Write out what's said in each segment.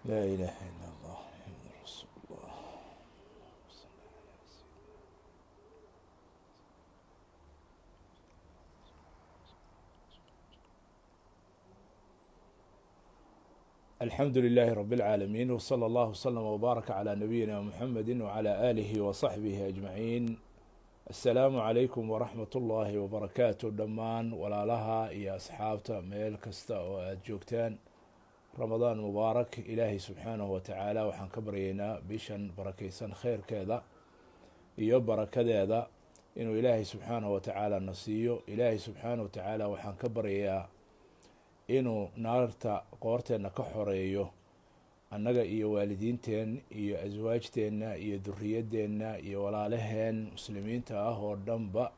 Laa ilaaha ila Allah, Muxamad rasuulullah. Alxamdu lilaahi rabi اlcaalamiin, wslى allahu wslama wbaaraka calى nabiyina muxamedi wcalى aalihi wasaxbihi ajmaciin. Assalaamu calaykum waraxmat ullaahi wabarakaatu. Dhammaan walaalaha iyo asxaabta meel kasta oo aada joogtaan, Ramadaan mubaarak. Ilaahay subxaanahu watacaala waxaan ka baryaynaa bishan barakeysan kheyrkeeda iyo barakadeeda inuu Ilaahay subxaanahu watacaala na siiyo. Ilaahay subxaanahu watacaala waxaan ka baryayaa inuu naarta qoorteenna ka xoreeyo, annaga iyo waalidiinteen iyo aswaajteenna iyo duriyadeenna iyo walaalaheen muslimiinta ah oo dhanba.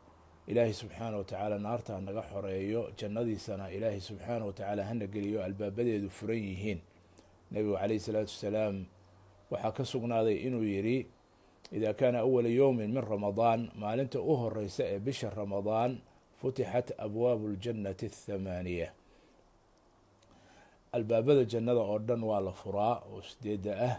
Ilaahay subxaana wa tacaala naarta hanaga xoreeyo, jannadiisana Ilaahay subxaana wa tacaala hana geliyo albaabadeedu furan yihiin. Nebigu calayhi salaatu wasalaam waxaa ka sugnaaday inuu yidhi: "Idaa kaana awala yowmin min Ramadaan", maalinta u horeysa ee bisha Ramadaan, "futixat abwaabu ljannati athamaaniya", albaabada jannada oo dhan waa la furaa oo sideedda ah,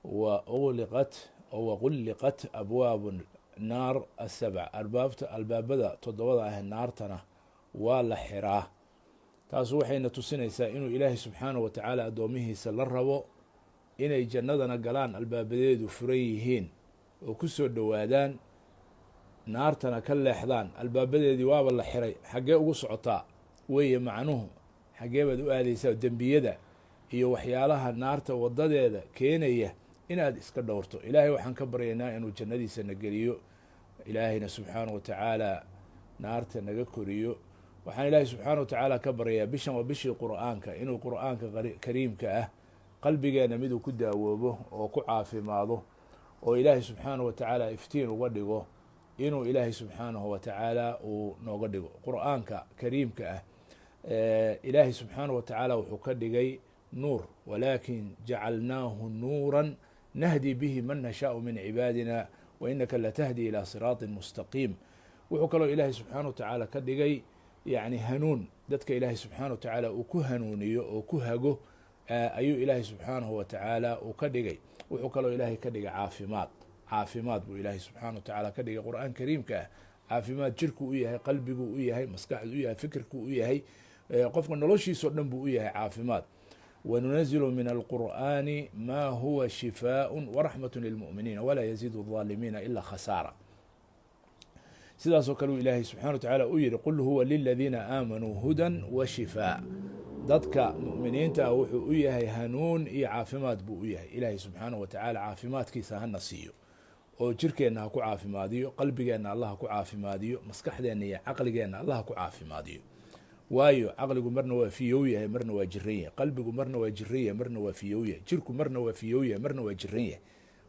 wa ugliqat, waqulliqat abwaabu naar asabc, albaabta albaabada toddobada ah naartana waa la xiraa. Taasu waxayna tusinaysaa inuu Ilaahay subxaanahu watacaala addoomihiisa la rabo inay jannadana galaan, albaabadeedu furan yihiin oo ku soo dhowaadaan, naartana ka leexdaan. Albaabadeedii waaba la xiray, xaggee ugu socotaa weeye macnuhu? Xaggee baad u aadeysaa? Dembiyada iyo waxyaalaha naarta wadadeeda keenaya inaad iska dhowrto. Ilaahay waxaan ka baryaynaa inuu jannadiisa na geliyo, Ilaahayna subxaanahu watacaala naarta naga koriyo. Waxaan Ilaahay subxaana wa tacaala ka baryayaa, bishan waa bishii Qur'aanka, inuu Qur'aanka kariimka ah qalbigeena miduu ku daawoobo oo ku caafimaado oo Ilaahay subxaanahu wa tacaala iftiin uga dhigo, inuu Ilaahay subxaanahu wa tacaala uu nooga dhigo. Qur'aanka kariimka ah Ilaahay subxaanahu wa tacaala wuxuu ka dhigay nuur: "Walaakin jacalnaahu nuuran nahdi bihi man nashaau min cibaadina, wa inaka latahdi ilaa siraatin mustaqiim." Wuxuu kaloo Ilaahay subxaana wa tacaala ka dhigay, yani, hanuun dadka Ilaahay subxaana wa tacaala uu ku hanuuniyo oo ku hago ayuu Ilaahay subxaanahu wa tacaala uu ka dhigay. Wuxuu kaloo Ilaahay ka dhigay caafimaad. Caafimaad buu Ilaahay subxaana wa tacaala ka dhigay Qur-aan kariimka ah. Caafimaad jirku u yahay, qalbiguu u yahay, maskaxdu u yahay, fikirku u yahay, qofka noloshiisao dhan buu u yahay caafimaad. "Wanunazilu min alqur'aani ma huwa shifaaء waraxmat lilmu'miniina, walaa yaziidu الظaalimiina ila khasaara." Sidaasoo kale uu Ilaahay subxana wa tacaala u yihi: "Qul huwa liladiina aamanuu hudan wa shifaa." Dadka mu'miniinta ah wuxuu u yahay hanuun iyo caafimaad buu u yahay. Ilaahay subxaanahu wa tacaala caafimaadkiisa hana siiyo, oo jirkeenna ha ku caafimaadiyo, qalbigeenna Allah ha ku caafimaadiyo, maskaxdeenna iyo caqligeenna Allah ha ku caafimaadiyo. Waayo, caqligu marna waa fiyow yahay, marna waa jiran yahay. Qalbigu marna waa jiran yahay, marna waa fiyow yahay. Jirku marna waa fiyow yahay, marna waa jiran yahay.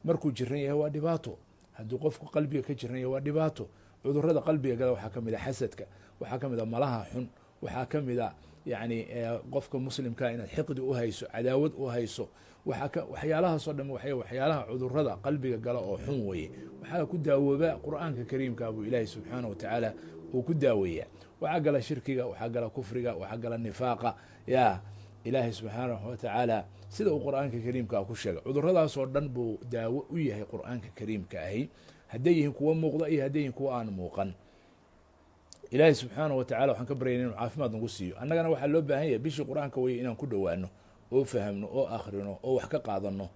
Markuu jiran yahay waa dhibaato. Hadduu qofku qalbiga ka jiran yahay waa dhibaato. Cudurada qalbiga gala waxaa ka mid a xasadka, waxaa ka mid a malaha xun, waxaa ka mid a, yacni, qofka muslimkaa inaad xiqdi u hayso, cadaawad u hayso. Waxaa ka waxyaalahaasoo dhan waxyaalaha cudurada qalbiga gala oo xun weye. Waxaa ku daawooba Qur-aanka kariimka buu Ilaahay subxaana wa tacaala uu ku daaweeyaa. Waxaa gala shirkiga, waxaa gala kufriga, waxaa gala nifaaqa. Ya Ilaahay subxaanahu wa tacaala sida uu Qur-aanka kariimkaa ku sheegay, cuduradaasoo dhan buu daawo u yahay Qur-aanka kariimka ahi, hadday yihiin kuwo muuqda iyo hadday yihiin kuwo aan muuqan. Ilaahay subxaana wa tacala waxaan ka baryayna inuu caafimaad nagu siiyo. Annagana waxaa loo baahan yahay, bishii Qur-aanka weye, inaan ku dhowaano oo fahamno oo akhrino oo wax ka qaadano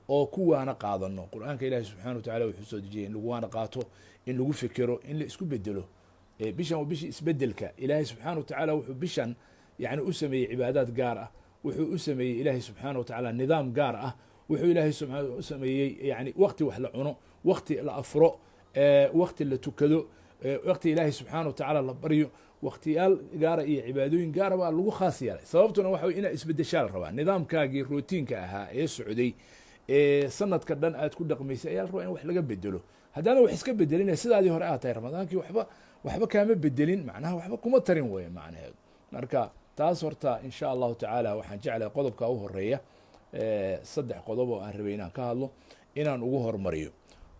oo kuwaana qaadano. Qur-aanka Ilahi subxana wa tacala wuxuu soo dejiyay in lagu waana qaato, in lagu fekero, in la isku bedelo. Bishan waa bishii isbedelka. Ilaahay subxaana wa tacaala wuxuu bishan, yani, u sameeyey cibaadaad gaar ah. Wuxuu u sameeyey Ilaahay subxaana wa tacaala nidaam gaar ah. Wuxuu Ilaahay subxaana u sameeyey, yani, wakti wax la cuno, wakti la afro, wakti la tukado, wakti Ilaahay subxaana wa tacaala la baryo. Waktiyaal gaara iyo cibaadooyin gaara baa lagu khaas yeelay. Sababtuna waxa wey inaa isbedeshaa la rabaa. Nidaamkaagii routiinka ahaa ee socday ee sanadka dhan aad ku dhaqmaysay ayaa la rabaa in wax laga bedelo. Haddaana wax iska bedelina, sidaadii hore aad tahay, Ramadaankii waxba kaama bedelin, macnaha waxba kuma tarin wey macnaheedu. Marka taas horta, insha Allahu tacaala, waxaan jeclahay qodobka u horeeya, saddex qodob oo aan rabay inaan ka hadlo, inaan ugu hormariyo.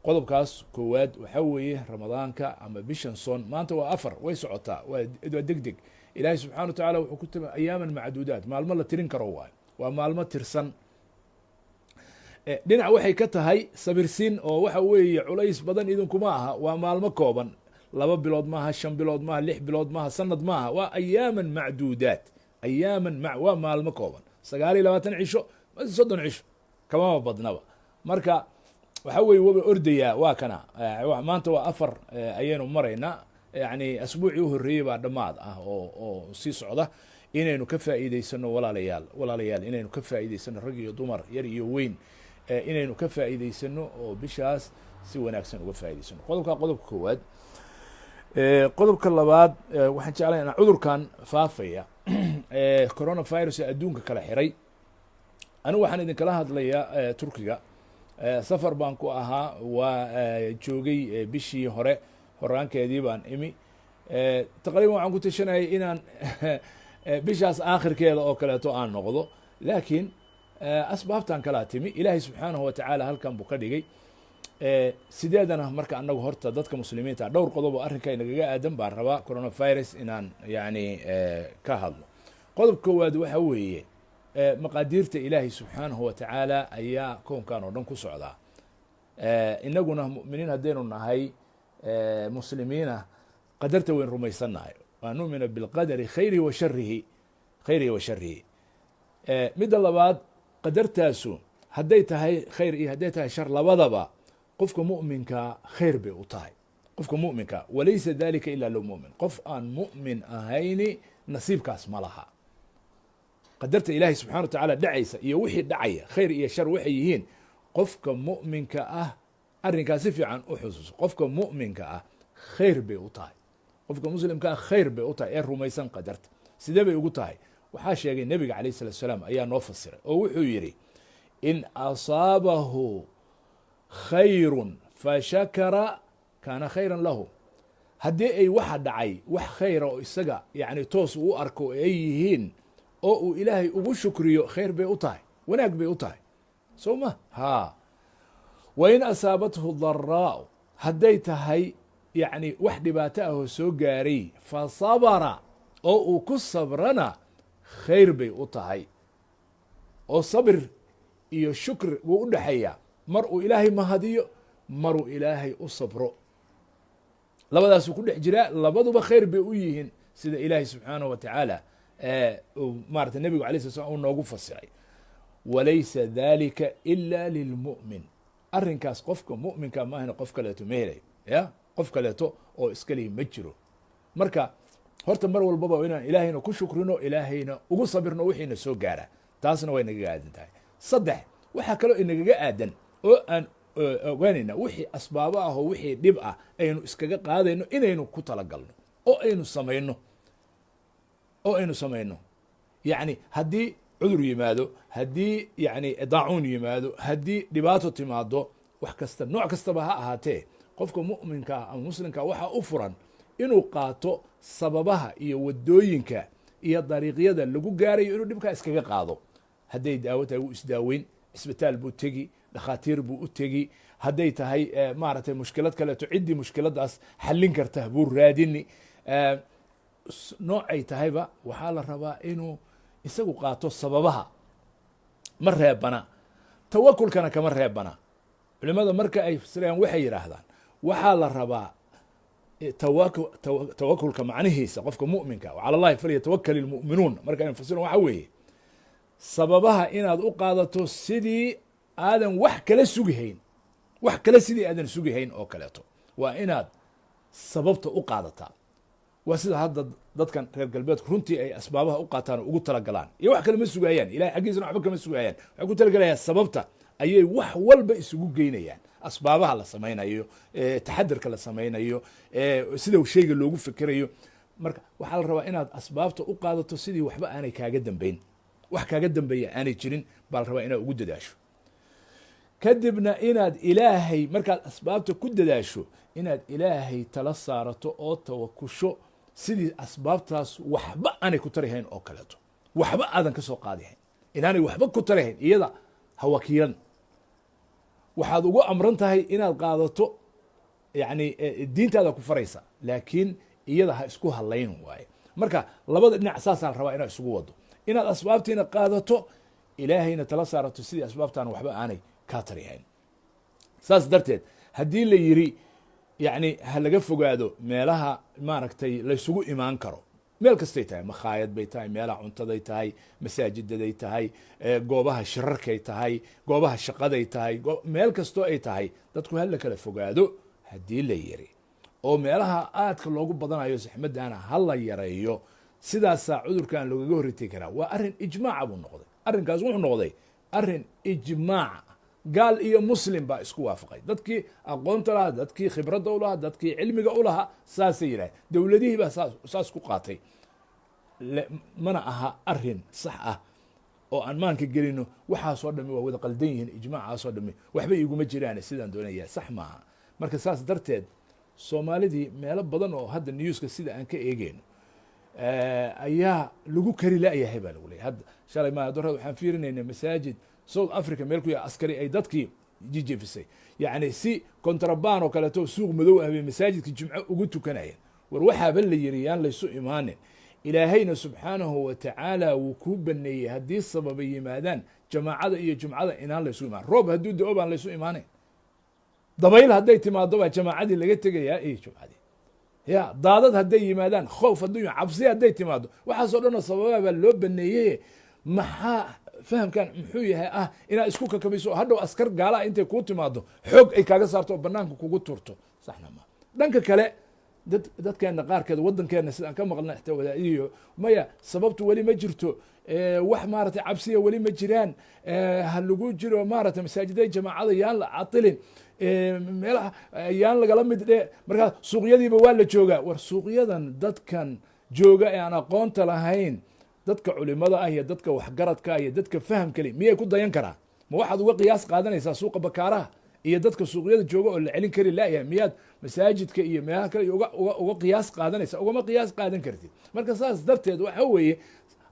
Qodobkaas koowaad waxaa weeye Ramadaanka ama bishan soon. Maanta waa 4, way socotaa, waa deg deg. Ilaahay subxana wa tacala wuxuu ku timi "ayaaman macduudaat", maalmo la tirin karo waayo, waa maalmo tirsan. Dhinac waxay ka tahay sabirsiin, oo waxa weeye culays badan idinkuma aha. Waa maalmo kooban, 2 bilood maaha, 5 bilood maaha, 6 bilood maaha, sanad maaha, waa أياما معدودات, أياما waa maalmo kooban, 29 cisho, 30 cisho kamama badnaba. Marka waxa weye waba ordayaa, waa kana maanta waa 4 ayaynu maraynaa. Yani asbuucii u horreeyey baa dhammaad ah oo sii socda. Inaynu ka faa'iideysano, walaalayaal, walaalayaal, inaynu ka faa'iideysano, rag iyo dumar, yar iyo weyn, inaynu ka faa'iideysano oo bishaas si wanaagsan uga faa'iideysano. Qodobka, qodobka koowaad. Qodobka labaad, waxaan jeclay inaa cudurkan faafaya, coronavirus ee adduunka kala xiray. Anigu waxaan idinkala hadlayaa Turkiga. Safar baan ku ahaa, waa joogay bishii hore horaankeedii baan imi. Taqriiban waxaan ku tashanayay inaan bishaas aakhirkeeda oo kaleeto aan noqdo, laakiin asbaabtan kalaa timi. Ilaahay subxaanahu watacaala halkan buu ka dhigay. Sideedana marka anagu horta dadka muslimiinta dhowr qodob oo arrinka inagaga aadan baan rabaa coronavirus inaan yani ka hadlo. Qodob koowaad waxa weeye maqaadiirta Ilaahay subxaanahu watacaala ayaa koonkan oo dhan ku socdaa. Inaguna mu'miniin haddaynu nahay, muslimiina, qadarta weyn rumaysannahay, wa نؤمن بالقدر خيره وشره, خيره وشره. Midda labaad, qadartaasu hadday tahay khayr iyo hadday tahay shar labadaba, qofka mu'minka khayr bay u tahay. Qofka mu'minka, وليس ذلك إلا للمؤمن, qof aan mu'min ahayni nasiibkaas ma laha. Qadarta Ilaahay subxana wa tacaala dhacaysa iyo wixii dhacaya, khayr iyo shar waxay yihiin, qofka mu'minka ah arrinkaas si fiican u xusuuso. Qofka mu'minka ah khayr bay u tahay, qofka muslimka ah khayr bay u tahay ee rumaysan qadarta. Sidee bay ugu tahay? Waxaa sheegay nebiga عليه الصلاة والسلام ayaa noo fasiray, oo wuxuu yidhi: "إن أصابه خير فشكر كان خيرا له." Haddii ay waxa dhacay wax khayra oo isaga yani toos uu arko ay yihiin oo uu Ilaahay ugu shukriyo, khayr bay u tahay, wanaag bay u tahay, soo ma ha? "وإن أصابته ضراء," hadday tahay yani wax dhibaato ah oo soo gaaray, "فصبر," oo uu ku sabrana, khayr bay u tahay. Oo sabir iyo shukri wuu u dhexeeyaa. Mar uu Ilaahay mahadiyo, maruu Ilaahay u sabro, labadaasuu ku dhex jiraa. Labaduba khayr bay u yihiin, sida Ilaahay subxaanahu wa tacaala maarata nebigu عليه الصلاة سلام uu noogu fasiray. وليس ذلك إلا للمؤمن. Arrinkaas qofka mu'minka maahna, qof kaleeto ma helayo, ya qof kaleeto oo iska lihi ma jiro. Marka horta mar walbaba inaan Ilaahayna ku shukrino, Ilaahayna ugu sabirno wixiina soo gaara, taasna way nagaga aadan tahay. Saddex, waxaa kaloo inagaga aadan oo aan ogaanayna, wixii asbaabo ah oo wixii dhib ah aynu iskaga qaadayno inaynu ku talagalno oo aynu samayno. Yacni haddii cudur yimaado, haddii yani daacuun yimaado, haddii dhibaato timaado, wax kasta, nooc kastaba ha ahaatee, qofka mu'minka ah ama muslimka waxaa u furan inuu qaato sababaha iyo wadooyinka iyo dariiqyada lagu gaarayo inuu dhibkaa iskaga qaado. Hadday daawo tahay, wuu isdaaweyn, cisbitaal buu tegi, dhakhaatiir buu u tegi. Hadday tahay maaragtay mushkilad kaleeto, ciddii mushkiladaas xallin karta buu raadini. Noocay tahayba, waxaa la rabaa inuu isagu qaato sababaha. Ma reebana, tawakulkana kama reebana. Culimada marka ay fasirayaan waxay yidhaahdaan, waxaa la rabaa tawakulka macnihiisa qofka mu'minka, "وعلى الله فليتوكل المؤمنون," marka aynu fasirno, waxa weeye sababaha inaad u qaadato sidii aadan wax kala sugihayn, wax kale sidii aadan sugihayn oo kaleeto waa inaad sababta u qaadataa. Waa sida hadda dadkan reer galbeedku runtii ay asbaabaha u qaataan oo ugu talagalaan, iyo wax kale ma sugayaan, Ilahay xaggiisana waxba kama sugayaan. Waxay ku talagalayaan sababta ayay wax walba isugu geynayaan, asbaabaha la samaynayo, taxadarka la samaynayo, sida shayga loogu fikerayo. Marka waxaa la rabaa inaad asbaabta u qaadato sidii waxba aanay kaaga dambeyn, wax kaaga dambeeya aanay jirin baa la rabaa inaad ugu dadaasho. Kadibna inaad Ilaahay, markaad asbaabta ku dadaasho, inaad Ilaahay tala saarato oo tawakusho sidii asbaabtaas waxba aanay ku tarihayn oo kaleeto, waxba aadan ka soo qaadihayn, inaanay waxba ku tarihayn. Iyada ha wakiilan. Waxaad ugu amran tahay inaad qaadato, yani diintaada ku faraysa, laakiin iyada ha isku hadlayn waaye. Marka labada dhinac saasaa la rabaa inaad isugu wado, inaad asbaabtiina qaadato, Ilaahayna tala saarato sidii asbaabtaana waxba aanay kaa tarihayn. Saas darteed, haddii la yiri, yani, ha laga fogaado meelaha maaragtay laysugu imaan karo, meel kastay tahay, makhaayad bay tahay, meelaha cuntaday tahay, masaajidaday tahay, goobaha shirarkay tahay, goobaha shaqaday tahay, meel kastoo ay tahay, dadku ha la kala fogaado haddii la yiri, oo meelaha aadka loogu badanayo saxmadana ha la yareeyo, sidaasaa cudurkan loogaga horretegi karaa. Waa arrin ijmaaca buu noqday arrinkaas. Wuxuu noqday arrin ijmaaca, gaal iyo muslim baa isku waafaqay. Dadkii aqoonta lahaa, dadkii khibradda u lahaa, dadkii cilmiga u lahaa, saasay yidhahdeen. Dowladihii baa saas ku qaatay. Mana aha arrin sax ah oo aan maanka gelino waxaasoo dhami waa wada qaldan yihiin, ijmaacaasoo dhami waxba iguma jiraan, sidaan doonaya sax maaha. Marka saas darteed, Soomaalidii meelo badan oo hadda newska sida aan ka eegeyno ayaa lagu kari la'yahay baa lagu leeyahy. Hadda shalay ma dorad waxaan fiirinaynaa masaajid South Africa meel ku yahay, askari ay dadkii jijifisay, yacni si contraband oo kaleeto, suuq madow ah bay masaajidka Jimco ugu tukanayeen. War waxaaba la yiri yaan laysu imaanin. Ilaahayna subxaanahu wa tacaala wuu kuu baneeyey haddii sababa yimaadaan jamaacada iyo jumcada inaan laysu imaan. Roob hadduu da'o baan laysu imaanayn, dabayl hadday timaado baa jamaacadii laga tegayaa iyo jumcadii, ya daadad hadday yimaadaan, khoof hadduu, cabsi hadday timaado, waxaasoo dhan oo sababaa baa loo baneeyey. Maxaa fahamkan muxuu yahay ah inaad isku kakabiso oo hadhow askar gaalaa intay kuu timaado xoog ay kaaga saarto oo banaanka kugu turto? Saxna ma. Dhanka kale, dadkeena qaarkeed, waddankeena sidaan ka maqlna, xitaa wadaadiyo, maya, sababtu weli ma jirto, wax maaragtay cabsiya weli ma jiraan, ha lagu jiro maaragtay masaajidada jamaacada, yaan la catilin, meelaha yaan lagala mid dhe. Markaa suuqyadiiba waa la joogaa. War suuqyadan dadkan jooga ee aan aqoonta lahayn, dadka culimada ah iyo dadka waxgaradka iyo dadka fahamka le miyay ku dayan karaan? Ma waxaad uga qiyaas qaadanaysaa suuqa Bakaaraha iyo dadka suuqyada jooga oo la celin kari laayahay, miyaad masaajidka iyo meelaha kale uga qiyaas qaadanaysa? Ugama qiyaas qaadan kartid. Marka saas darteed, waxa weeye,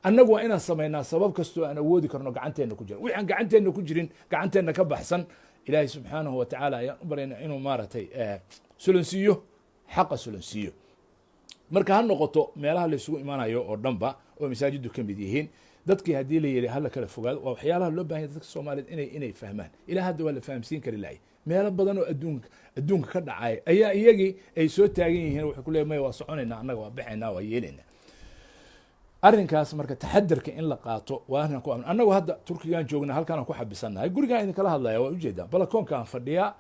annagu waa inaan samaynaa sabab kastoo aan awoodi karno, gacanteenna ku jira. Wixii aan gacanteenna ku jirin, gacanteenna ka baxsan, Ilaahay subxaanahu wa tacaala ayaan u baryayna inuu maaragtay sulansiiyo, xaqa sulansiiyo. Marka ha noqoto meelaha laysugu imaanayo oo dhanba, oo masaajidu ka mid yihiin, dadkii haddii la yidhi hala kala fogaado, waa waxyaalaha loo bahanya dadka Soomaaliyeed inay fahmaan. Ilaa hadda waa la fahamsiin kari lahay. Meelo badan oo adduunka ka dhacay ayaa iyagii ay soo taagan yihiin, waxay ku leey, maya, waa soconaynaa annaga, waa baxaynaa, waa yeelaynaa arrinkaas. Marka taxadarka in la qaato waa arrin ku annagu hadda Turkigaan joogna, halkaan ku xabisannahay, gurigaan idinkala hadlaya, waa ujeedaa balakoonkaan fadhiyaa.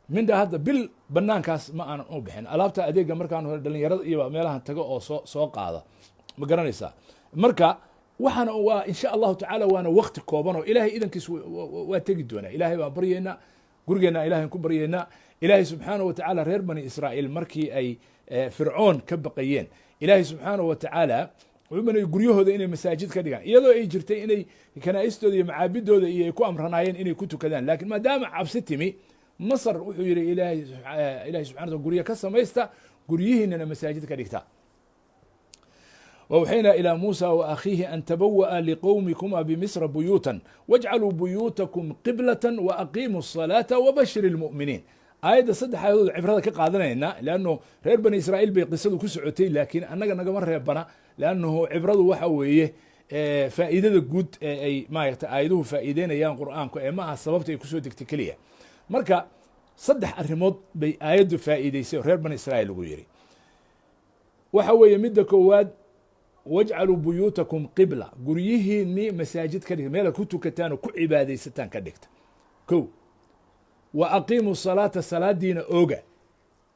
Mindha hadda bil banaankaas ma aanan u bixin. Alaabta adeega markaan hore dhalinyarada iyo meelahan tago oo soo qaada, ma garanaysaa? Marka waxaana waa insha Allahu tacaala waana wakti kooban oo Ilaahay idankiis waa tegi doonaa. Ilaahay baan baryaynaa, gurigeenna Ilahay ku baryaynaa. Ilaahay subxaanahu wa tacaala, reer Bani Israa'iil markii ay Fircoon ka baqayeen, Ilaahay subxaanahu wa tacaala wuxuu banayay guryahooda inay masaajid ka dhigaan, iyadoo ay jirtay inay kanaa'istooda iyo macaabidooda iyo ay ku amranaayeen inay ku tukadaan. Laakiin maadaama cabsi timi Masar, wuxuu yihi Ilahay subxana wa, guryo ka samaysta, guryihiinana masaajid ka dhigta. وأوحينا إلى موسى وأخيه أن تبوأ لقومكما بمصر بيوتا واجعلوا بيوتكم قبلة وأقيموا الصلاة وبشر المؤمنين. Aayadda saddex aayadood cibrada ka qaadanayna, leanno reer Bani Israa'iil bay qisadu ku socotay, laakiin annaga nagama reebana, leannahu cibradu waxa weeye faa'iidada guud ee ay maaragtay aayaduhu faa'iideynayaan Qur'aanku, ee ma aha sababta ay kusoo degtay keliya. Marka saddex arrimood bay aayaddu faa'iideysay oo reer Bani Israa'iil lagu yiri. Waxa weeye midda koowaad: واجعلوا بيوتكم قبلة, guryihiinii masaajid ka dhigta, meelaad ku tukataan oo ku cibaadaysataan ka dhigta, ko. وأقيموا الصلاة, salaadiina ooga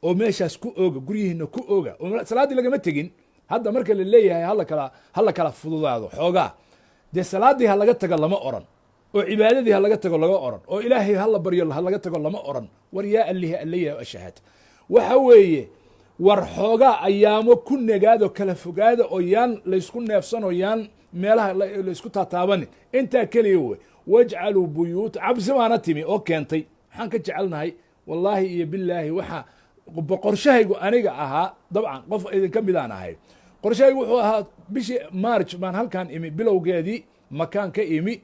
oo meeshaas ku ooga, guryihiina ku ooga, oo salaaddii lagama tegin. Hadda marka la leeyahay hala kala fududaado xoogaa, dee salaaddii ha laga tago lama oran, oo cibaadadii ha laga tago laga oran, oo Ilaahay hala baryo ha laga tago lama oran. War yaa alihi alleyahay ashahaad, waxa weeye, war xoogaa ayaamo ku nagaado, kala fogaada, oo yaan laysku neefsanoo yaan meelaha laysku taataabanin. Intaa keliya wey. واجعلوا بيوت, cabsi baana timi oo keentay. Maxaan ka jecelnahay, wallaahi iyo bilaahi, waxa qorshahaygu aniga ahaa, dabcan qof idinka midaan ahay, qorshahaygu wuxuu ahaa bishii March baan halkan imi, bilowgeedii makaan ka imi,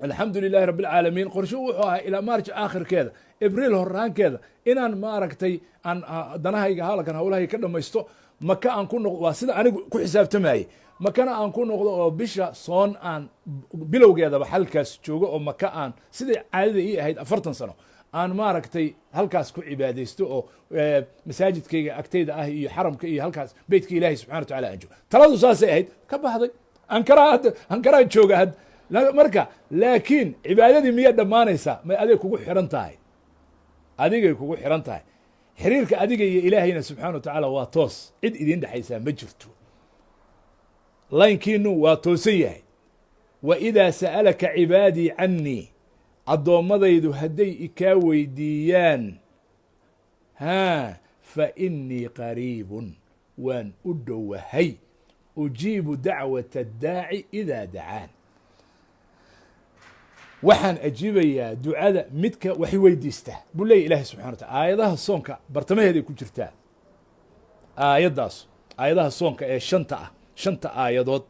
alxamdu lilahi rabb alcaalamiin. Qorshuhu wuxuu ahaa ilaa March aakhirkeeda, Abriil horaankeeda inaan maaragtay aan danahayga halkan hawlahayga ka dhamaysto. Maka aan ku noqdo, waa sida anigu ku xisaabtamayey. Makana aan ku noqdo oo bisha soon aan bilowgeedaba halkaas joogo, oo Maka aan sidai caadada ii ahayd 40 sano aan maaragtay halkaas ku cibaadaysto, oo masaajidkayga agtayda ah iyo xaramka iyo halkaas beytka Ilaahay subxana wa tacala aan joogo. Taladu saasay ahayd. Ka baxday Ankaraa, hadda Ankaraan jooga had. Marka laakiin cibaadadii miyay dhammaanaysaa? May, aday kugu xiran tahay, adigay kugu xiran tahay. Xiriirka adiga iyo Ilaahayna subxana wa tacaala waa toos, cid idiin dhexaysaa ma jirto. Laynkiinu waa toosan yahay. وإذا سألك عبادي عني, addoommadaydu hadday ikaa weydiiyaan, ha, فإني قريب, waan u dhowahay, أجيب دعوة الداع إذا دعان, waxaan ajiibayaa ducada midka wax weydiista, buu leeya Ilahi subxana wa taala. Aayadaha soonka bartamaheeday ku jirtaa aayaddaas. Aayadaha soonka ee shanta ah, shanta aayadood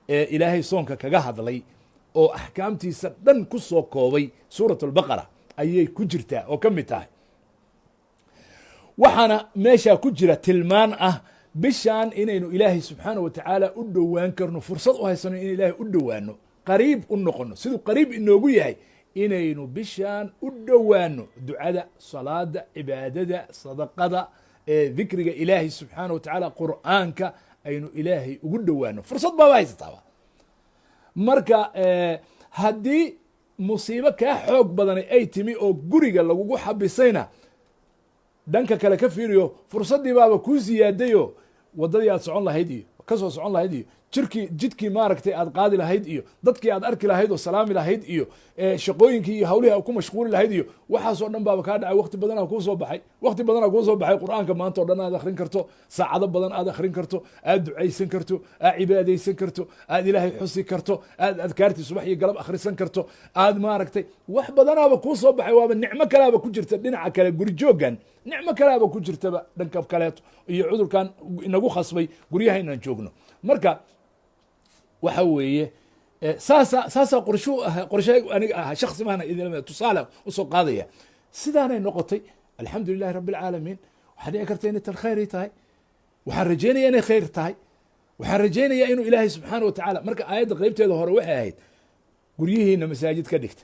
ee Ilaahay soonka kaga hadlay oo axkaamtiisa dhan ku soo koobay suurat Albaqara ayay ku jirtaa oo ka mid tahay. Waxaana meeshaa ku jira tilmaan ah bishaan inaynu Ilaahay subxaana wa tacaala u dhowaan karno, fursad u haysano in Ilaahay u dhowaano, qariib u noqono, siduu qariib inoogu yahay inaynu bishaan u dhowaano ducada, salaada, cibaadada, sadaqada, dikriga Ilaahay subxaana wa tacaala, Qur'aanka aynu Ilaahay ugu dhowaano. Fursad baaba haysataaba. Marka haddii musiibo kaa xoog badanay ay timi oo guriga lagugu xabisayna, dhanka kale ka fiiriyo, fursaddii baaba kuu siyaadayo. Waddadii aad socon lahayd iyo kasoo socon lahayd iyo jirkii jidkii maaragtay aad qaadi lahayd iyo dadkii aad arki lahayd oo salaami lahayd iyo shaqooyinkii iyo hawlihii aad ku mashquuli lahayd iyo waxaasoo dhan baaba kaa dhacay. Waqti badanaa kuu soo baxay, waqti badanaa kuu soo baxay. Qur'aanka maanta o dhan aad akrin karto, saacado badan aad akrin karto, aad ducaysan karto, aad cibaadaysan karto, aad Ilaahay xusi karto, aad adkaartii subax iyo galab akhrisan karto, aad maaragtay wax badanaaba kuu soo baxay. Waaba nicmo kalaaba ku jirta dhinaca kale, guri jooggan nicmo kalaaba ku jirtaba dhanka kaleeto iyo cudurkan inagu khasbay guryaha inaan joogno. Marka waxa weeye saasaa qorshuu ahaa, qorshe aniga ahaa, shaksi maana idin tusaale usoo qaadaya. Sidaanay noqotay, alxamdu lilahi rabi alcaalamiin. Waxaa dhici karta inay tan khayray tahay. Waxaan rajaynaya inay khayr tahay. Waxaan rajaynayaa inuu Ilaahay subxaana wa tacaala. Marka aayadda qeybteeda hore waxay ahayd guryihiina masaajid ka dhigta.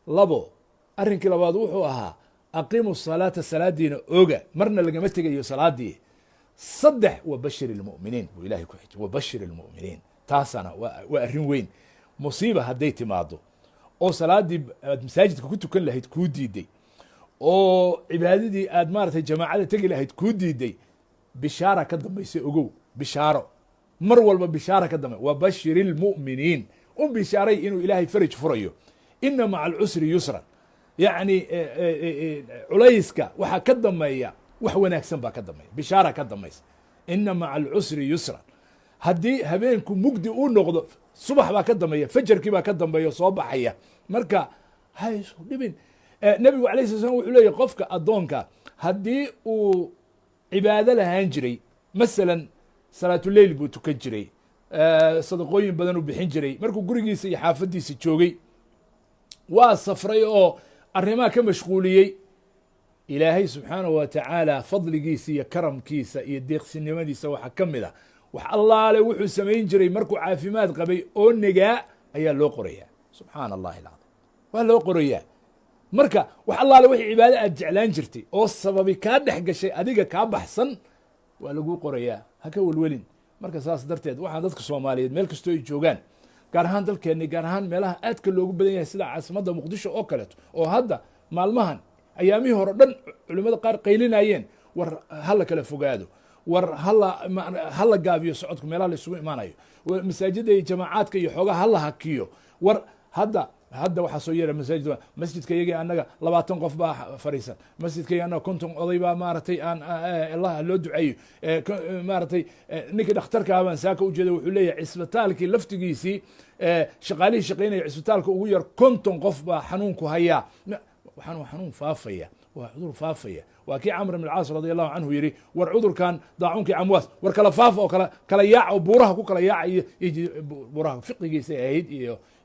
Labo, arrinkii labaad wuxuu ahaa أقيموا الصلاة, salaadiina oga, marna lagama tegayo salaadii. Saddex, وبشر المؤمنين buu Ilahay ku xijay. وبشر المؤمنين, taasana waa arrin weyn. Musiiba hadday timaado oo salaadii aad masaajidka ku tukan lahayd kuu diiday, oo cibaadadii aad maaratay jamaacada tegi lahayd kuu diiday, bishaara ka dambaysa. Ogow, bishaaro mar walba bishaara ka dambay. وبشر المؤمنين, u bishaaray inuu Ilaahay faraj furayo. إن مع العسر يسرا, yacni culayska waxaa ka dambeeya wax wanaagsan baa ka dambeeya, bishaara ka dambaysa. إن مع العسر يسرا. Haddii habeenku mugdi uu noqdo, subax baa ka dambeeya, fajarkii baa ka dambeeya soo baxaya. Marka ha isu dhibin. Nebigu alayh sala slam wuxuu leeyahy, qofka addoonka haddii uu cibaado lahaan jiray, masalan salaatuleyl buu tukan jiray, sadaqooyin badan uu bixin jiray markuu gurigiisa iyo xaafaddiisa joogay, waa safray oo arrimaha ka mashquuliyey, Ilaahay subxaanahu wa tacaala fadligiisa iyo karamkiisa iyo deeqsinimadiisa waxaa ka mid a wax allaale wuxuu samayn jiray markuu caafimaad qabay oo negaa ayaa loo qorayaa. Subxaana Allahi alcadiim, waa loo qorayaa. Marka wax allaale wixii cibaado aad jeclaan jirtay oo sababi kaa dhex gashay, adiga kaa baxsan, waa laguu qorayaa. Ha ka welwelin. Marka saas darteed waxaan dadka Soomaaliyeed meel kastoo ay joogaan, gaar ahaan dalkeenni, gaar ahaan meelaha aadka loogu badan yahay sida caasimadda Muqdisho oo kaleeto, oo hadda maalmahan ayaamihii hore dhan culimmada qaar qaylinayeen, war hala kala fogaado, war hala gaabiyo socodku, meelaha la isugu imaanayo, masaajidda iyo jamaacaadka iyo xoogaha hala hakiyo. War hadda waxaa soo yeera masaajid, masjidka iyagii annaga 20 qof baa fariisan, masjidka iyagi annaga 50 oday baa maaragtay aan Allah loo duceeyo. Maaragtay ninkii dhakhtarkaa baan saaka ujeeda, wuxuu leeyahay cisbitaalkii laftigiisii shaqaalihii shaqaynaya cisbitaalka ugu yar 50 qof baa xanuunku hayaa. Waxaan waa xanuun faafaya, waa cudur faafaya. Waa kii Camr ibn Alcaas radi Allahu canhu yidhi, war cudurkan daacunkii Camwaas, war kala faafa oo kala yaac oo buuraha ku kala yaaca iyo buuraha fiqigiisay ahayd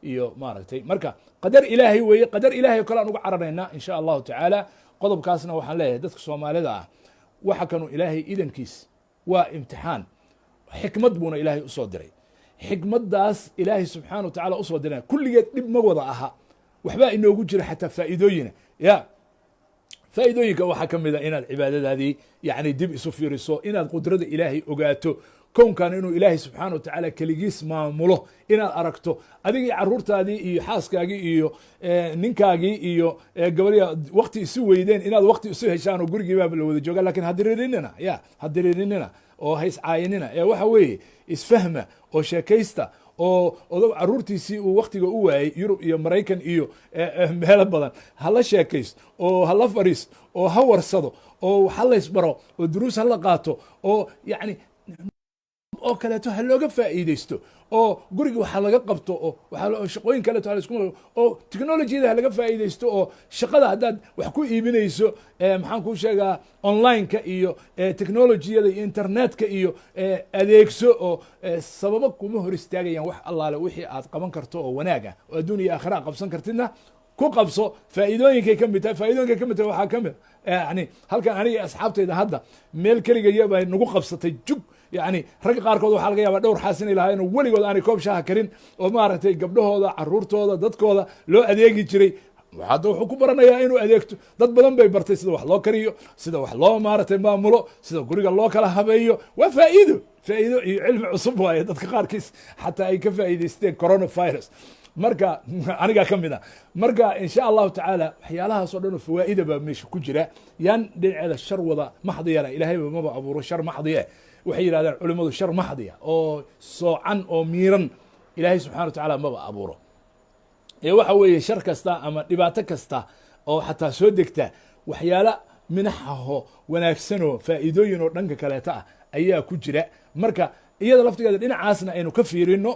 iyo maaragtay. Marka qadar Ilaahay weeye, qadar Ilahay o kale aan uga cararaynaa in sha Allahu tacaala. Qodobkaasna waxaan leeyahay dadka Soomaalida ah, waxa kanu Ilaahay idankiis Waa imtixaan, xikmad buuna Ilaahay usoo diray. Xikmaddaas Ilaahay subxaana wa tacaala usoo diray kulligeed dhib ma wada aha, waxbaa inoogu jira xataa faa'iidooyina. Ya faa'iidooyinka waxaa ka mid a inaad cibaadadaadii yani dib isu fiiriso, inaad qudrada Ilaahay ogaato, kownkan inuu Ilaahay subxaana wa tacaala keligiis maamulo inaad aragto, adigii caruurtaadii iyo xaaskaagii iyo ninkaagii iyo gabadhii wakti isu weydeen inaad wakti isu heshaan oo gurigiibaaba la wada jooga. Lakin hadiriirinina, ya hadiriirinina oo hayscaayinina ee waxa weeye isfahma oo sheekaysta, oo odog caruurtiisii uu waktiga u waayey Yurub iyo Maraykan iyo meelo badan hala sheekaysto oo hala fadhiisto oo ha warsado oo ha laysbaro oo duruus hala qaato oo yani oo kaleeto ha looga faa'iideysto oo guriga waxaa laga qabto oo shaqooyin kaleeto halaisku oo technologyada ha laga faa'iideysto, oo shaqada haddaad wax ku iibinayso, maxaan kuu sheegaa, online-ka iyo technologiyada iyo internetka iyo adeegso, oo sababo kuma hor istaagayaan. Wax allaale wixii aad qaban karto oo wanaag ah oo adduun iyo aakhira qabsan kartidna ku qabso. Faa'iidooyinkay ka mid tahay, faa'iidooyinkay ka mid tahay waxaa ka mid yani halkan aniga asxaabtayda hadda meel keligaya bay nagu qabsatay jug. Yani ragga qaarkood waxaa laga yaabaa dhowr xaas inay lahaayeen oo weligood aanay koob shaaha karin, oo maaragtay gabdhahooda, caruurtooda, dadkooda loo adeegi jiray. Hadda wuxuu ku baranayaa inuu adeegto. Dad badan bay bartay sida wax loo kariyo, sida wax loo maaragtay maamulo, sida guriga loo kala habeeyo. Waa faa'iido, faa'iido iyo cilmi cusub waaye dadka qaarkiis xataa ay ka faa'iidaysteen coronavirus. Marka anigaa ka mid a. Marka insha Allahu tacaala waxyaalahaas oo dhan oo fawaa'ida baa meesha ku jira. Yaan dhinaceeda shar wada maxdiyana, Ilaahayba maba abuuro shar maxdiye. Waxay yidhahdeen culimmadu, shar maxdiya oo soocan oo miiran Ilaahay subxana wa tacaala maba abuuro. Ee waxa weeye shar kasta ama dhibaato kasta oo xataa soo degta, waxyaala minaxaho wanaagsanoo faa'iidooyin oo dhanka kaleeta ah ayaa ku jira. Marka iyada laftigeeda dhinacaasna aynu ka fiirino,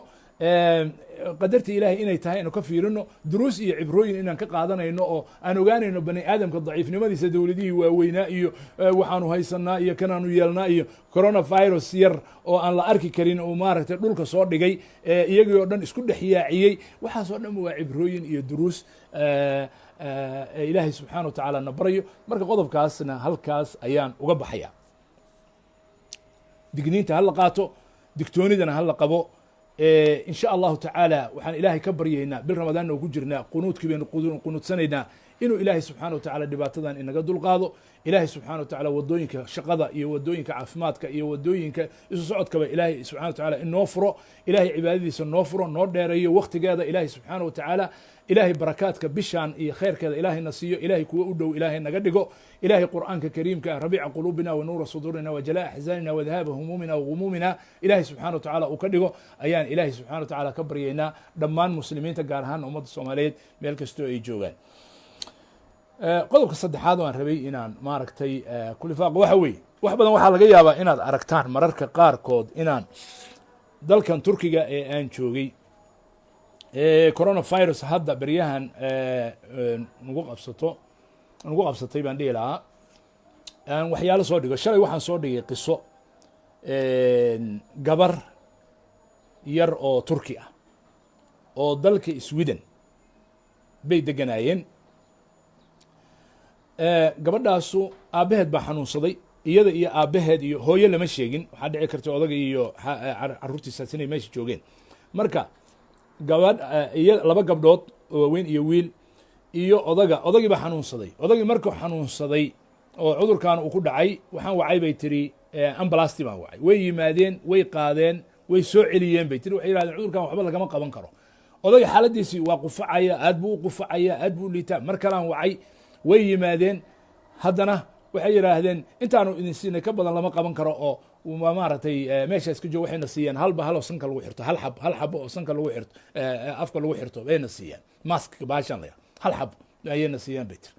qadarta Ilahay inay tahay aynu ka fiirino, duruus iyo cibrooyin inaan ka qaadanayno oo aan ogaanayno bani aadamka daciifnimadiisa, dowladihii waaweynaa iyo waxaanu haysanaa iyo kanaanu yeelnaa iyo coronavirus yar oo aan la arki karin uu maaragtay dhulka soo dhigay, iyagii oo dhan isku dhex yaaciyey. Waxaas oo dhan waa cibrooyin iyo duruus Ilaahay subxaana wa tacaala na barayo. Marka qodobkaasna halkaas ayaan uga baxaya. Digniinta ha la qaato, digtoonidana ha la qabo in sha Allahu tacaala. Waxaan Ilaahay ka baryaynaa, bil Ramadaanna ku jirnaa, qunuudkii baynu qunuudsanaynaa, inuu Ilaahay subxana wa tacala dhibaatadan inaga dulqaado. Ilaahay subxana wa tacala wadooyinka shaqada iyo wadooyinka caafimaadka iyo wadooyinka isu socodkaba Ilaahay subxana wa tacala inoo furo. Ilaahay cibaadadiisa noo furo, noo dheereeyo waktigeeda. Ilaahay subxaana wa tacaala, Ilaahay barakaadka bishaan iyo khayrkeeda Ilaahayna siiyo. Ilahay kuwa u dhow Ilaahay naga dhigo. Ilahay Qur'aanka Kariimka rabiica quluubina wa nuura suduurina wa jalaa axzaanina wa dahaaba humuumina wa gumuumina Ilahay subxana wa tacala uu ka dhigo ayaan Ilaahay subxana wa tacala ka baryaynaa dhammaan muslimiinta, gaar ahaan ummadda Soomaaliyeed meel kastoo ay joogaan. Qodobka saddexaad oo aan rabay inaan maaragtay kulifaaqo waxa weeye, wax badan waxaa laga yaabaa inaad aragtaan mararka qaarkood inaan dalkan Turkiga ee aan joogay coronavirus hadda beryahan nagu qabsato, nagu qabsatay baan dhihi lahaa, aan waxyaalo soo dhigo. Shalay waxaan soo dhigay qiso gabar yar oo Turki ah oo dalka Sweden bay deganaayeen. Gabadhaasu aabbaheed baa xanuunsaday. Iyada iyo aabbaheed iyo hooyo lama sheegin. Waxaa dhici karta odaga iyo caruurtiisaas inay meesha joogeen. Marka gabadh iyo laba gabdhood oo waaweyn iyo wiil iyo odaga. Odagii baa xanuunsaday. Odagii markuu xanuunsaday oo cudurkan uu ku dhacay, waxaan wacay bay tiri ambalasti baan wacay. Way yimaadeen, way qaadeen, way soo celiyeen bay tiri. Waxay yihahdeen cudurkan waxba lagama qaban karo. Odayga xaaladiisii waa qufacaya, aad buu u qufacaya, aad buu u liitaa. Mar kalaan wacay, way yimaadeen haddana. Waxay yidhaahdeen intaanu idin siinay ka badan lama qaban karo oo maaragtay meesha iska joog. Waxayna siiyeen halba hal oo sanka lagu xirto, hal xab, hal xabo oo sanka lagu xirto, afka lagu xirto bayna siiyeen, mask baashan la hal xab ayayna siiyeen bay tiri.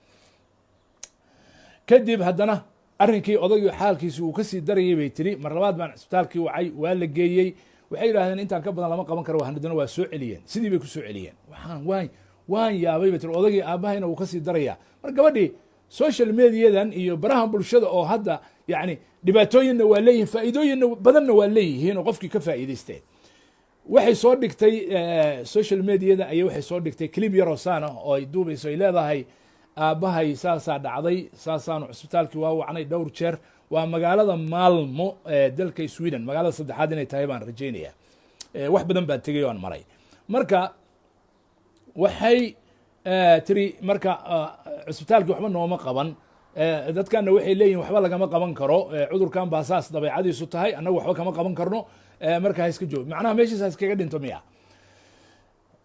Kadib haddana arrinkii odaygii xaalkiisi uu kasii darayay bay tiri. Mar labaad baan cisbitaalkii wacay, waa la geeyey. Waxay yidhahdeen intaan ka badan lama qaban karo. Haddana waa soo celiyeen, sidii bay ku soo celiyeen. Waxaan waan yaabay bay tiri. Odagii aabahayna wuu kasii darayaa. Mar gabadhii social mediadan iyo barahan bulshada oo hadda yani dhibaatooyinna waa leeyihin, faa'iidooyinna badanna waa leeyihiin oo qofkii ka faa'iidaysteen, waxay soo dhigtay social mediada ayay waxay soo dhigtay clip yaroo saana oo ay duubayso, ay leedahay Aabbahay saasaa dhacday, saasaanu cusbitaalkii waa wacnay dhowr jeer. Waa magaalada Maalmo ee dalka Sweden, magaalada saddexaad inay tahay baan rajaynaya. Wax badan baan tegay o aan maray. Marka waxay tiri, marka cusbitaalkii waxba nooma qaban, dadkanna waxay leeyihin waxba lagama qaban karo, cudurkan baa saas dabeecadiisu tahay, annagu waxba kama qaban karno, marka ha iska joog, macnaha meeshiis ha iskaga dhinto miya?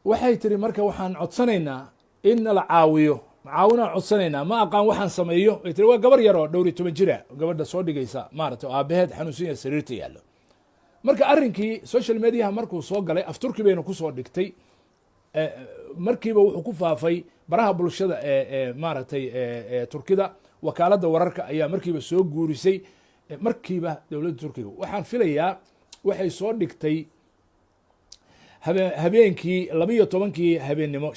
Waxay tiri, marka waxaan codsanaynaa in nala caawiyo, caawinaan codsanaynaa, ma aqaan waxaan sameeyo, bay tiri. Waa gabar yar oo dhowr iyo toban jira gabadha soo dhigaysa, maarata, oo aabaheed xanuunsan yahay, sariirta yaallo. Marka arrinkii social mediaha markuu soo galay, af Turki bayna kusoo dhigtay, markiiba wuxuu ku faafay baraha bulshada ee maaragtay Turkida. Wakaaladda wararka ayaa markiiba soo guurisay. Markiiba dowladda Turkiga, waxaan filayaa, waxay soo dhigtay habeenkii 12-kii habeennimo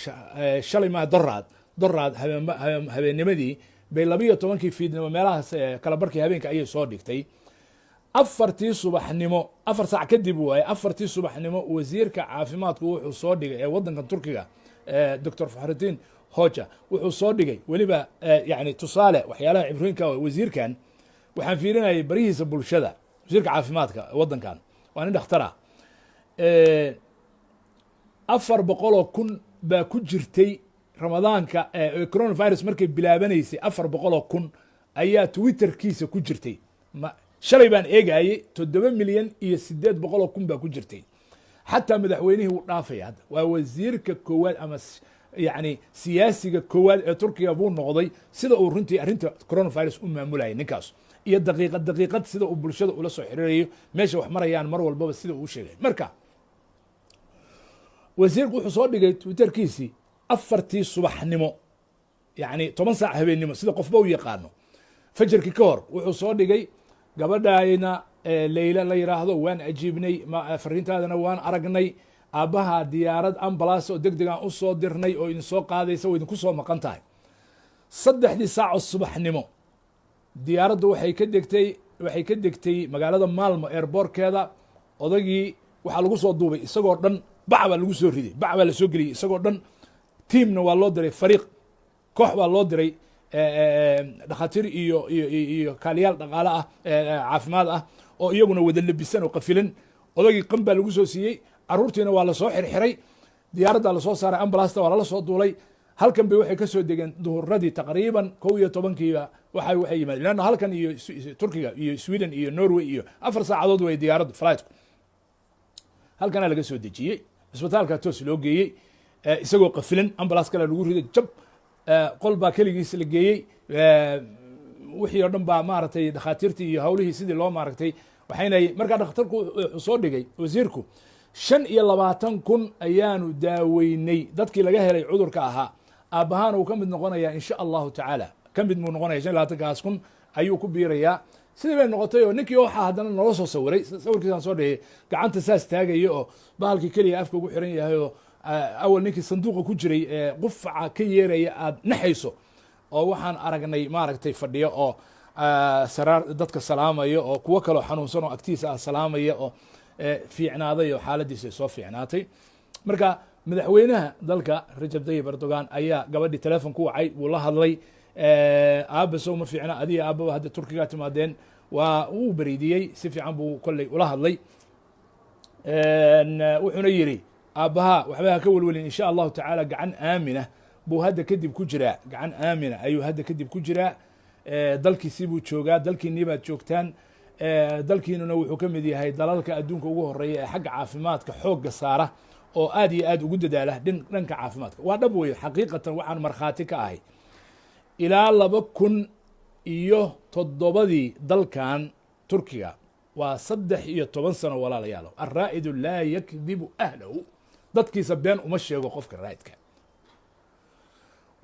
shalay, maa doraad, doraad habeennimadii bay, 12-kii fiidnimo meelahaas, kala barkii habeenka ayay soo dhigtay. 4-tii subaxnimo, 4 saac kadib waaye, 4-tii subaxnimo wasiirka caafimaadku wuxuu soo dhigay ee waddankan Turkiga, Doctor Fahrettin Hoja, wuxuu soo dhigay weliba, yani tusaale waxyaalaha cibrooyinka. Wasiirkan waxaan fiirinayay barihiisa bulshada. Wasiirka caafimaadka waddankan waa nin dhakhtar ah. 400,000 baa ku jirtay Ramadaanka coronavirus markay bilaabanaysay. 400,000 ayaa Twitterkiisa ku jirtay. Shalay baan eegayey, 7,800,000 baa ku jirtay. Xataa madaxweynihii wuu dhaafaya hadda. Waa wasiirka koowaad ama yani siyaasiga koowaad ee Turkiga buu noqday, sida uu runtii arrinta coronavirus u maamulayay ninkaas, iyo daqiiqad daqiiqad sida uu bulshada ula soo xiriirayo, meesha wax marayaan mar walbaba sida uu sheegay. Marka wasiirku wuxuu soo dhigay Twitterkiisii 4-tii subaxnimo, yani 10 saac habeennimo, sida qofba u yaqaano fajarkii ka hor. Wuxuu soo dhigay: "Gabadhayna Leyla la yiraahdo waan ajiibnay, fariintaadana waan aragnay. Aabbaha diyaarad ambulance oo deg degaan usoo dirnay oo idin soo qaadaysa, oo idinku soo maqan tahay." 3-dii saaco subaxnimo diyaaraddu waxay ka degtay magaalada Maalmo airportkeeda. Odagii waxaa lagu soo duubay isagoo dhan, bac baa lagu soo riday, bac baa lasoo geliyey isagoo dhan. Tiimna waa loo diray, fariiq, koox baa loo diray, dhakhaatiir iyo kaaliyaal dhaqaale ah, caafimaad ah, oo iyaguna wada lebisan oo qafilan. Odagii qan baa lagu soo siiyey, caruurtiina waa lasoo xirxiray, diyaaraddaa lasoo saaray, ambulasta waa lala soo duulay. Halkan bay waxay kasoo degeen duhuradii taqriiban 11-kiiba. Waxay yimaadeen, leanna halkan iyo Turkiga iyo Sweden iyo Norway iyo 4 saacadood way diyaaraddu, flightku. Halkanaa laga soo dejiyey, cisbitaalka toos loo geeyey isagoo qafilan. Ambulance kale lagu riday, jab, qol baa keligiis la geeyey. Wixii oo dhan baa maaragtay dhakhaatiirtii iyo hawlihii sidii loo maaragtay waxaynay. Markaa dhakhtarku wuxuu soo dhigay, wasiirku: "25,000 ayaanu daaweynay dadkii laga helay cudurka ahaa. Aabbahaan uu ka mid noqonayaa, insha Allahu tacaala, ka mid muu noqonaya, 25-kaas kun ayuu ku biirayaa." Sidii bay noqotay oo ninkii waxaa haddana noola soo sawiray, sawirkiisaan soo dhigay, gacanta saas taagaya oo bahalkii keliya afka ugu xiran yahay, oo awal ninkii sanduuqa ku jiray ee qufaca ka yeeraya aad naxayso, oo waxaan aragnay maaragtay fadhiyo oo saraar dadka salaamaya, oo kuwo kaloo xanuunsan oo agtiisa ah salaamaya, oo fiicnaaday oo xaaladiisa ay soo fiicnaatay. Marka madaxweynaha dalka Rajab Tayyib Erdogan ayaa gabadhii telefon ku wacay, wuu la hadlay. "Aaba sow ma fiicna? Adiga aababa hadda Turkigaa timaadeen." Waa wuu beriidiyey, si fiican buu kolley ula hadlay. Wuxuuna yidhi: "Aabbaha waxba ha ka welwelin, insha Allahu tacaala gacan aamina buu hadda kadib ku jiraa, gacan aamina ayuu hadda kadib ku jiraa. Dalkiisii buu joogaa, dalkiinii baad joogtaan, dalkiinuna wuxuu ka mid yahay dalalka adduunka ugu horeeya ee xagga caafimaadka xoogga saara oo aad iyo aad ugu dadaala dhanka caafimaadka." Waa dhab weyo. Xaqiiqatan waxaan markhaati ka ahay ilaa 2007-dii dalkan Turkiga, waa 13 sano, walaalayaalo. الرائد لا يكذب أهله, dadkiisa been uma sheego qofka raa'idka.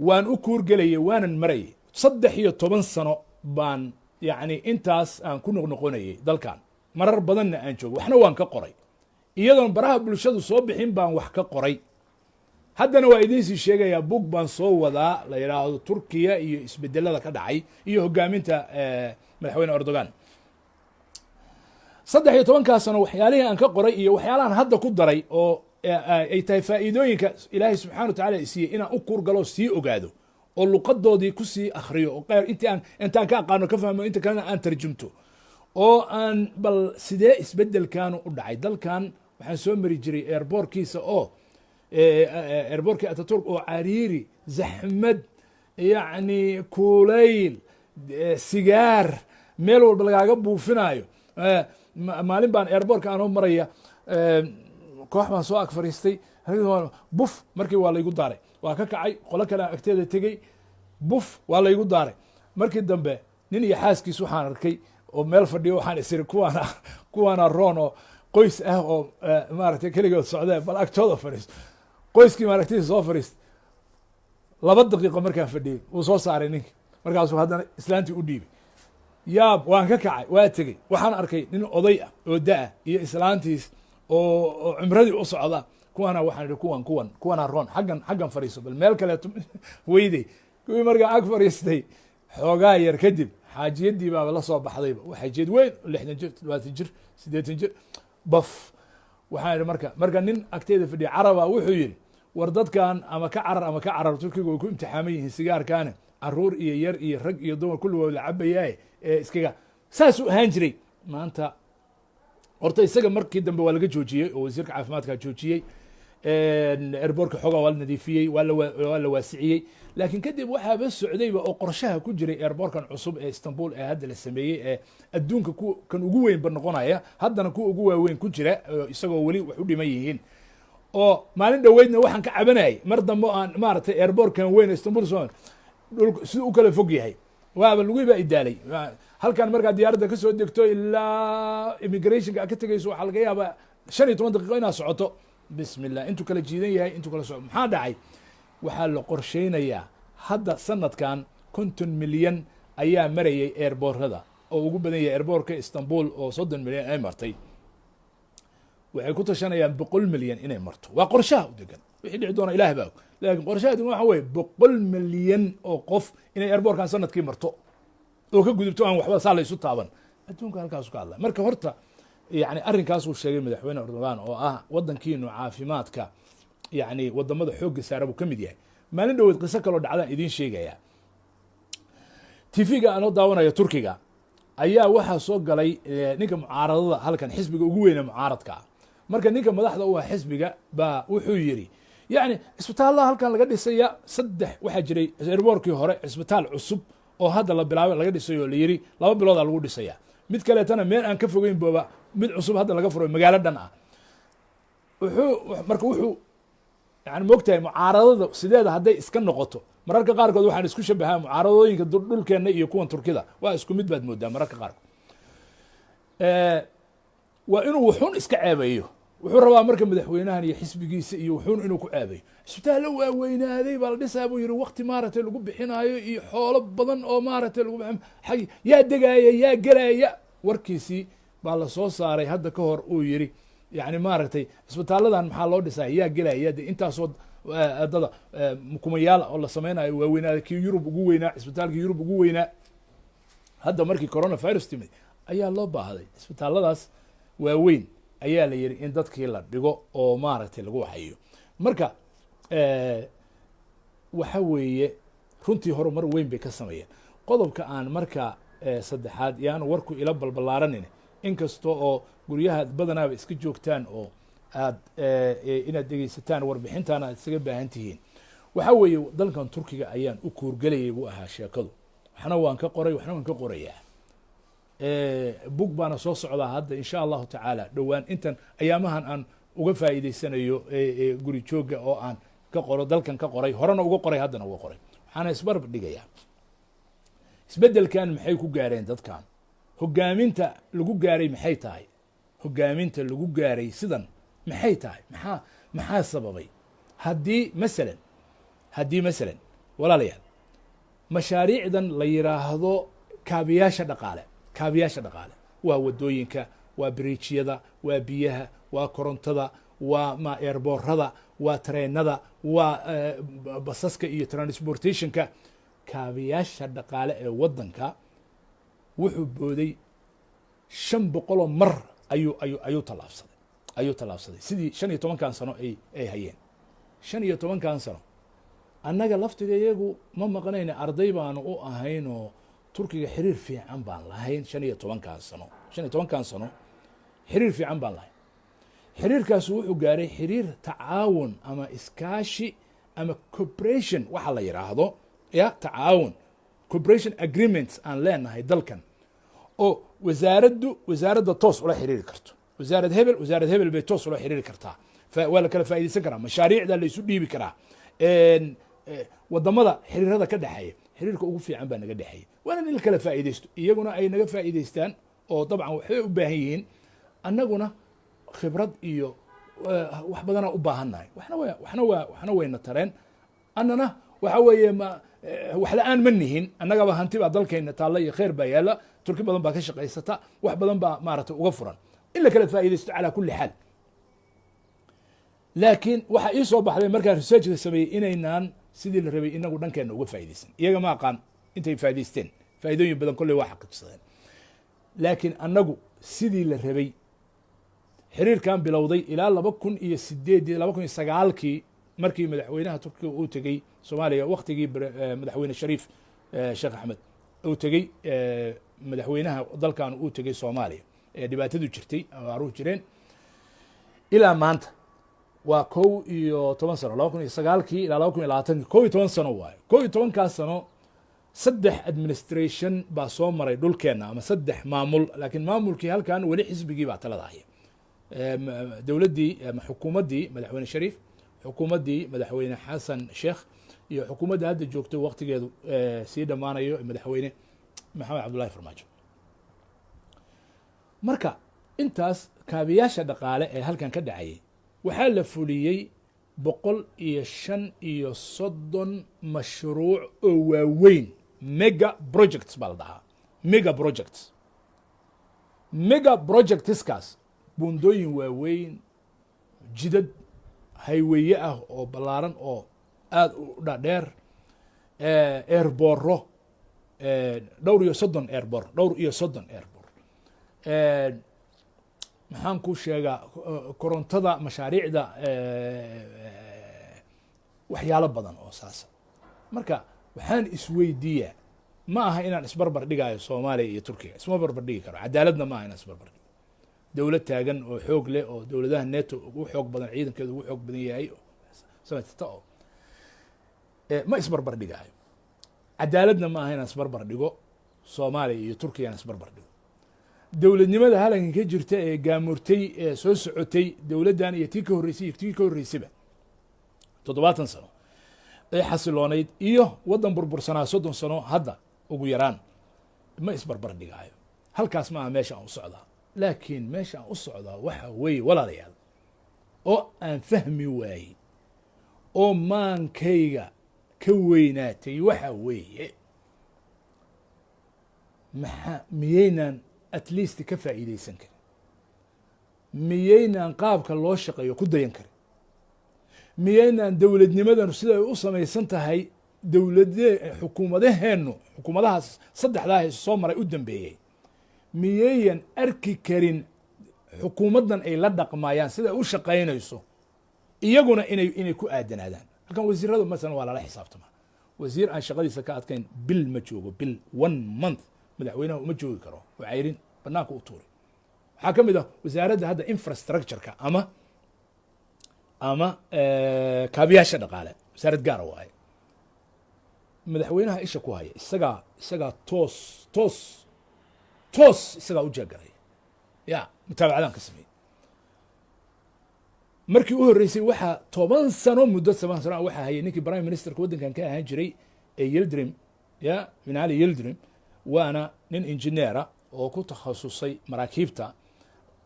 Waan u kuurgelayay, waanan marayay. 13 sano baan yacni intaas aan ku noqnoqonayay dalkan, marar badanna aan joogo, waxna waan ka qoray. Iyadoon baraha bulshadu soo bixin baan wax ka qoray. Haddana waa idiinsii sheegayaa, bug baan soo wadaa la yidhaahdo Turkiya iyo isbedelada ka dhacay iyo hogaaminta madaxweyne Erdogan. 13-kaa sano waxyaalihii aan ka qoray iyo waxyaalahan hadda ku daray oo ay tahay faa'iidooyinka Ilaahay subxana wa tacala siiyey inaan u kuurgalo, sii ogaado oo Oo luqadoodii kusii akriyo oo qeyr intii aan intaan ka aqaano ka fahmo, inta kalena aan tarjumto, oo aan bal sidee isbedelkaanu u dhacay dalkan. Waxaan soo mari jiray airportkiisa oo airportkii Ataturk oo cariiri, zaxmad, yacni kulayl, sigaar meel walba lagaaga buufinayo. Maalin baan airportka anoo maraya, koox baan soo ag fariistay. Buf, markii waa laygu daaray. Waa ka kacay, qolo kale aan agteeda tegey, buf, waa laygu daaray. Markii dambe nin iyo xaaskiis waxaan arkay oo meel fadhiyo. Waxaan isiri, kuwaana roon oo qoys ah oo maaragtay keligood socdee, bal agtooda fadhiisto. Qoyskii maaragtiisa soo fadhiist. 2 daqiiqo markaan fadhiyey, wuu soo saaray ninki. Markaasuu haddana islaantii u dhiibay. Yaab, waan ka kacay, waa tegey. Waxaan arkay nin oday ah oo da-ah iyo islaantiis oo cumradii u socda. Kuwaana waxaan idhi, kuwanaa roon, xaggan fadhiiso, bal meel kaleeto weydey. Kuwii markaa ag fadhiistay, xoogaa yar kadib xaajiyadii baaba la soo baxdayba. Waa xaajiyad weyn, 60 jir, 70 jir, 80 jir. Baf, waxaan idhi, marka nin agteeda fadhiya caraba wuxuu yidhi, "War dadkan ama ka carar ama ka carar, Turkiga way ku imtixaaman yihiin sigaarkaane, caruur iyo yar iyo rag iyo dumar kulli waa la cabayaaye." Ee iskaga saasuu ahaan jiray. Maanta horta isaga markii dambe waa laga joojiyey oo wasiirka caafimaadka joojiyey. Airportka xoogaa waa la nadiifiyey, waa la waasiciyey. Laakiin kadib waxaaba socdayba oo qorshaha ku jiray airportkan cusub ee Istanbul ee hadda la sameeyey, ee adduunka ku kan ugu weynba noqonaya, haddana kuwa ugu waaweyn ku jira, isagoo weli wax u dhiman yihiin. Oo maalin dhoweydna waxaan ka cabanayay mar dambe aan maaragtay airportkan weyn Istanbul soo dhul siduu u kala fog yahay, waaba lugii baa idaalay. Halkan markaad diyaaradda kasoo degto ilaa immigrationka aad ka tegeyso, waxaa laga yaabaa 15 daqiiqo inaad socoto. Bismillah, intuu kala jiidan yahay, intuu kala soco. Maxaa dhacay? Waxaa la qorsheynayaa hadda sanadkan 50 milyan ayaa marayay airportada, oo ugu badan yahay airportka Istanbul oo 30 milyan ay martay. Waxay ku tashanayaan 100 milyan inay marto. Waa qorshaha u degan. Wixii dhici doona Ilaah baa og, laakiin qorshaha degan waxa weye 100 milyan oo qof inay airportkan sanadkii marto oo ka gudubto, aan waxba saa la isu taaban. Adduunka halkaasu ka hadla. Marka horta yani arrinkaasuu sheegay madaxweyne Erdogan, oo ah waddankiinu caafimaadka yani wadamada xoogga saara buu ka mid yahay. Maalin dhoweed qiso kaloo dhacdaan idiin sheegaya. TV-ga anoo daawanaya Turkiga ayaa waxaa soo galay ninka mucaaradada halkan, xisbiga ugu weyne mucaaradka ah. Marka ninka madaxda u ah xisbiga baa wuxuu yidhi, yacni cisbitaallada halkan laga dhisaya saddex. Waxaa jiray airportkii hore cisbitaal cusub oo hadda la bilaabay laga dhisay, oo la yidhi 2 biloodaa lagu dhisaya. Mid kaleetana meel aan ka fogeyn booba mid cusub hadda laga furay, magaalo dhan ah. Wuxuu marka wuxuu yani moogtahay mucaaradada sideeda hadday iska noqoto, mararka qaarkood waxaan isku shabahaa mucaaradooyinka dhulkeena iyo kuwan Turkida, waa isku mid baad moodaa mararka qaarkood. Waa inuu wuxuun iska ceebeeyo. Wuxuu rabaa marka madaxweynahan iyo xisbigiisa iyo wuxuun inuu ku ceebeeyo. Cisbitaallo waaweynaaday baa la dhisaa buu yihi, wakti maaragtay lagu bixinaayo iyo xoolo badan oo maaragtay lagu yaa degaaya, yaa gelaya. Warkiisii baa la soo saaray hadda ka hor uu yidhi, yani maaragtay cisbitaaladan maxaa loo dhisaya, yaa gelaya de intaasoo dada kumayaal oo la sameynayo waaweynaaday, kii Yurub ugu weynaa, cisbitaalkii Yurub ugu weynaa. Hadda markii coronavirus timid ayaa loo baahday cisbitaaladaas waaweyn, ayaa la yihi, in dadkii la dhigo oo maaragtay lagu waxayo. Marka waxa weeye runtii horumar weyn bay ka sameeyeen. Qodobka aan marka saddexaad, yaanu warku ila balballaaranin, inkasta oo guryaha badanaaba iska joogtaan oo aad inaad dhegeysataan warbixintan aad isaga baahan tihiin, waxaa weeye dalkan Turkiga ayaan u kuurgelayay buu ahaa sheekadu. Waxna waan ka qoray, waxna waan ka qorayaa, bug baana soo socdaa hadda, insha Allahu tacaala, dhowaan. Intan ayaamahan aan uga faa'iideysanayo guri joogga oo aan ka qoro dalkan, ka qoray, horena uga qoray, haddana uga qoray. Waxaana isbarab dhigayaa isbeddelkan maxay ku gaareen dadkan, hogaaminta lagu gaaray maxay tahay, hogaaminta lagu gaaray sidan maxay tahay, maxaa sababay. Haddii masalan, walaalayaal, mashaariicdan la yiraahdo kaabiyaasha dhaqaale, kaabiyaasha dhaqaale waa wadooyinka, waa bridgeyada, waa biyaha, waa korontada, waa ma airportada, waa tareenada, waa basaska iyo transportationka. Kaabiyaasha dhaqaale ee waddanka wuxuu booday 500oo mar ayuu tallaabsaday sidii 15-kan sano ay hayeen. 15-kan sano Annaga laftiga iyagu ma maqnayna, arday baanu u ahaynoo Turkiga xiriir fiican baan lahayn. 15-kan sano, 15-kan sano xiriir fiican baan lahayn. Xiriirkaasu wuxuu gaaray xiriir tacaawun ama iskaashi ama cooperation waxa la yidhaahdo, ya tacaawun, cooperation agreements aan leenahay dalkan, oo wasaaraddu wasaaradda toos ula xiriiri karto. Wasaarad hebel, wasaarad hebel bay toos ula xiriiri kartaa. Waa la kala faaideysan karaa, mashaariicda la isu dhiibi karaa, wadamada xiriirada ka dhexeeya. Xiriirka ugu fiican baa naga dhexeeya, waana in la kala faa'iideysto, iyaguna ay naga faa'iideystaan oo dabcan waxbay u baahan yihiin, annaguna khibrad iyo wax badanaa u baahannahay. Waxna wayna tareen, annana waxa weeye ma wax la-aan ma nihin. Annagaba hanti baa dalkayna taalla iyo kheyr baa yaalla, Turki badan baa ka shaqaysata, wax badan baa maaragtay uga furan in la kala faa'iideysto. Calaa kulli xaal, laakiin waxaa ii soo baxday markaan researchka sameeyey inaynaan sidii la rabay inagu dhankeena uga faa'iideysan. Iyaga ma aqaan intay faa'idaysteen, faa'iidooyin badan kolley waa xaqiijsadeen, laakiin annagu sidii la rabay xiriirkan bilowday ilaa 2008-dii, 2009-kii, markii madaxweynaha Turkiga uu tegey Soomaaliya, waktigii Madaxweyne Shariif Sheekh Axmed uu tegey, madaxweynaha dalkan uu tegey Soomaaliya ee dhibaatadu jirtay, abaaruhu jireen, ilaa maanta waa 11 sano. 2009-kii ilaa 2020-kii, 11 sano waayo. 11-kaas sano saddex administration baa soo maray dhulkeenna ama saddex maamul, laakiin maamulkii halkan weli xisbigii baa talada haya. Dowladdii ama xukuumaddii Madaxweyne Shariif, xukuumaddii Madaxweyne Xasan Sheekh iyo xukuumadda hadda joogto waktigeedu sii dhammaanayo, Madaxweyne Maxamed Cabdullahi Farmaajo. Marka intaas kaabiyaasha dhaqaale ee halkan ka dhacayay waxaa la fuliyey 135 mashruuc oo waaweyn. Mega projects baa la dhahaa. Mega projects, mega projectskaas buundooyin waaweyn, jidad highway ah oo ballaaran oo aada u dhadheer, airporro, dhowr iyo 30 airport, dhowr iyo 30 airport. Maxaan ku sheegaa, korontada, mashaariicda, waxyaalo badan oo saasa. Marka waxaan isweydiiyaa, ma aha inaan isbarbar dhigaayo Soomaaliya iyo Turkiga, isma barbar dhigi karo, cadaaladna ma aha inaan isbarbar dhigo. Dowlad taagan oo xoog leh oo dowladaha NATO ugu xoog badan, ciidankeedu ugu xoog badan yahay samaysata oo ma isbarbar dhigaayo. Cadaaladna ma aha inaan isbarbar dhigo Soomaaliya iyo Turkiya, inaan isbarbar dhigo. Dowladnimada halankan ka jirta ee gaamurtay ee soo socotay, dowladdan iyo tii ka horreysay iyo tii ka horreysayba, 70 sano ee xasiloonayd, iyo waddan burbursanaa 30 sano hadda ugu yaraan, ma isbarbar dhigaayo. Halkaas maaha meesha aan u socdaa, laakiin meesha aan u socdaa waxa weeye, walaalayaal, oo aan fahmi waayey oo maankayga ka weynaatay, waxa weeye: maxaa miyaynaan at least ka faa'iideysan karin? Miyaynaan qaabka loo shaqeeyo ku dayan karin? Miyaynaan dowladnimadanu siday u samaysan tahay, dowlade xukuumadaheennu, xukuumadahaas saddexdaa soo maray u dambeeyey, miyayan arki karin xukuumaddan ay la dhaqmayaan siday u shaqaynayso, iyaguna inay ku aadanaadaan halkan? Wasiiradu masalan waa lala xisaabtamaa. Wasiir aan shaqadiisa ka adkayn bil ma joogo, bil, one month, madaxweynaha uma joogi karo oo cayrin banaanka u tuuri. Waxaa ka mid ah wasaaradda hadda infrastructure-ka ama kaabiyaasha dhaqaale, wasaarad gaara waaye. Madaxweynaha isha ku haya, isagaa toos toos toos isagaa u jeegaraya, ya mutaabacadaan ka sameeyey. Markii u horreysay waxaa 10 sano, muddo 10 sano waxaa hayay ninkii prime ministerka waddankan ka ahaan jiray ee Yildirim, ya Binali Yildirim. Waana nin injineera oo ku takhasusay maraakiibta.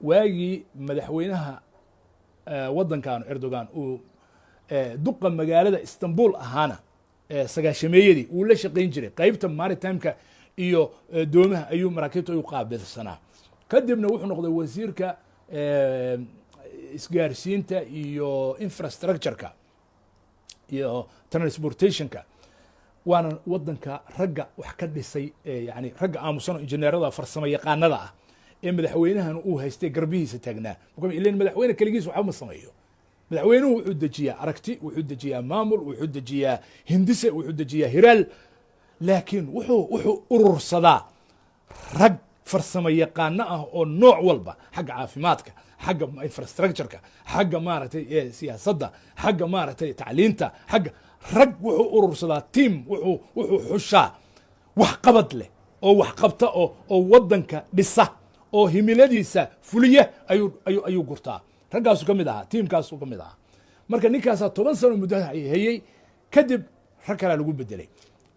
Waagii madaxweynaha waddankan Erdogan uu duqa magaalada Istanbul ahaana, sagaashameeyadii, wuu la shaqayn jiray qeybta maritimeka iyo doomaha ayuu, maraakiibta ayuu qaabilsanaa. Kadibna wuxuu noqday wasiirka isgaarsiinta iyo infrastructure-ka iyo transportationka. Waana waddanka ragga wax ka dhisay, yani ragga aamusan oo injineerada farsamo yaqaanada ah ee madaxweynahan uu haystay, garbihiisa taagnaa. Ilan madaxweyne keligiis waxba ma sameeyo. Madaxweynuhu wuxuu dejiyaa aragti, wuxuu dejiyaa maamul, wuxuu dejiyaa hindise, wuxuu dejiyaa hiraal, laakiin wuxuu urursadaa rag farsamo yaqaano ah oo nooc walba, xagga caafimaadka, xagga infrastructure-ka, xagga maaragtay siyaasadda, xagga maaragtay tacliinta, xagga rag wuxuu urursadaa team. Wuxuu xushaa waxqabad leh oo wax qabta oo waddanka dhisa oo himiladiisa fuliya ayuu gurtaa. Raggaasu ka mid ahaa, tiimkaasuu ka mid ahaa. Marka ninkaasaa 10 sano muddo hayey. Kadib rag kalaa lagu bedelay,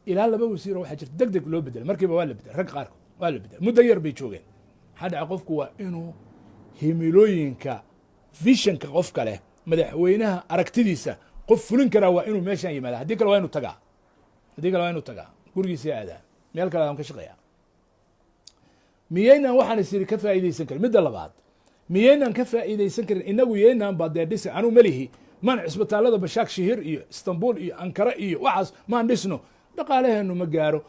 ilaa laba wasiiro waxaa jirta deg deg loo bedelay. Markiiba waa la bedelay, rag qaarkood waa la bedelay, muddo yar bay joogeen. Maxaa dhacay? Qofku waa inuu himilooyinka, vision-ka qofka leh, madaxweynaha aragtidiisa qof fulin karaa waa inuu meeshaan yimaada. Haddii kale waa inuu tagaa, haddii kale waa inuu tagaa, gurigiisa aadaa, meel kale aan ka shaqeeya. Miyaynan waxaan is iri ka faa'iidaysan karin? Midda labaad, miyaynan ka faa'iidaysan karin inagu? Yaynaan baa dee dhisa. Anuu melihi maan cisbitaalada Bashaak Shihir iyo Istanbul iyo Ankara iyo waxaas maan dhisno. Dhaqaalaheenu ma gaaro,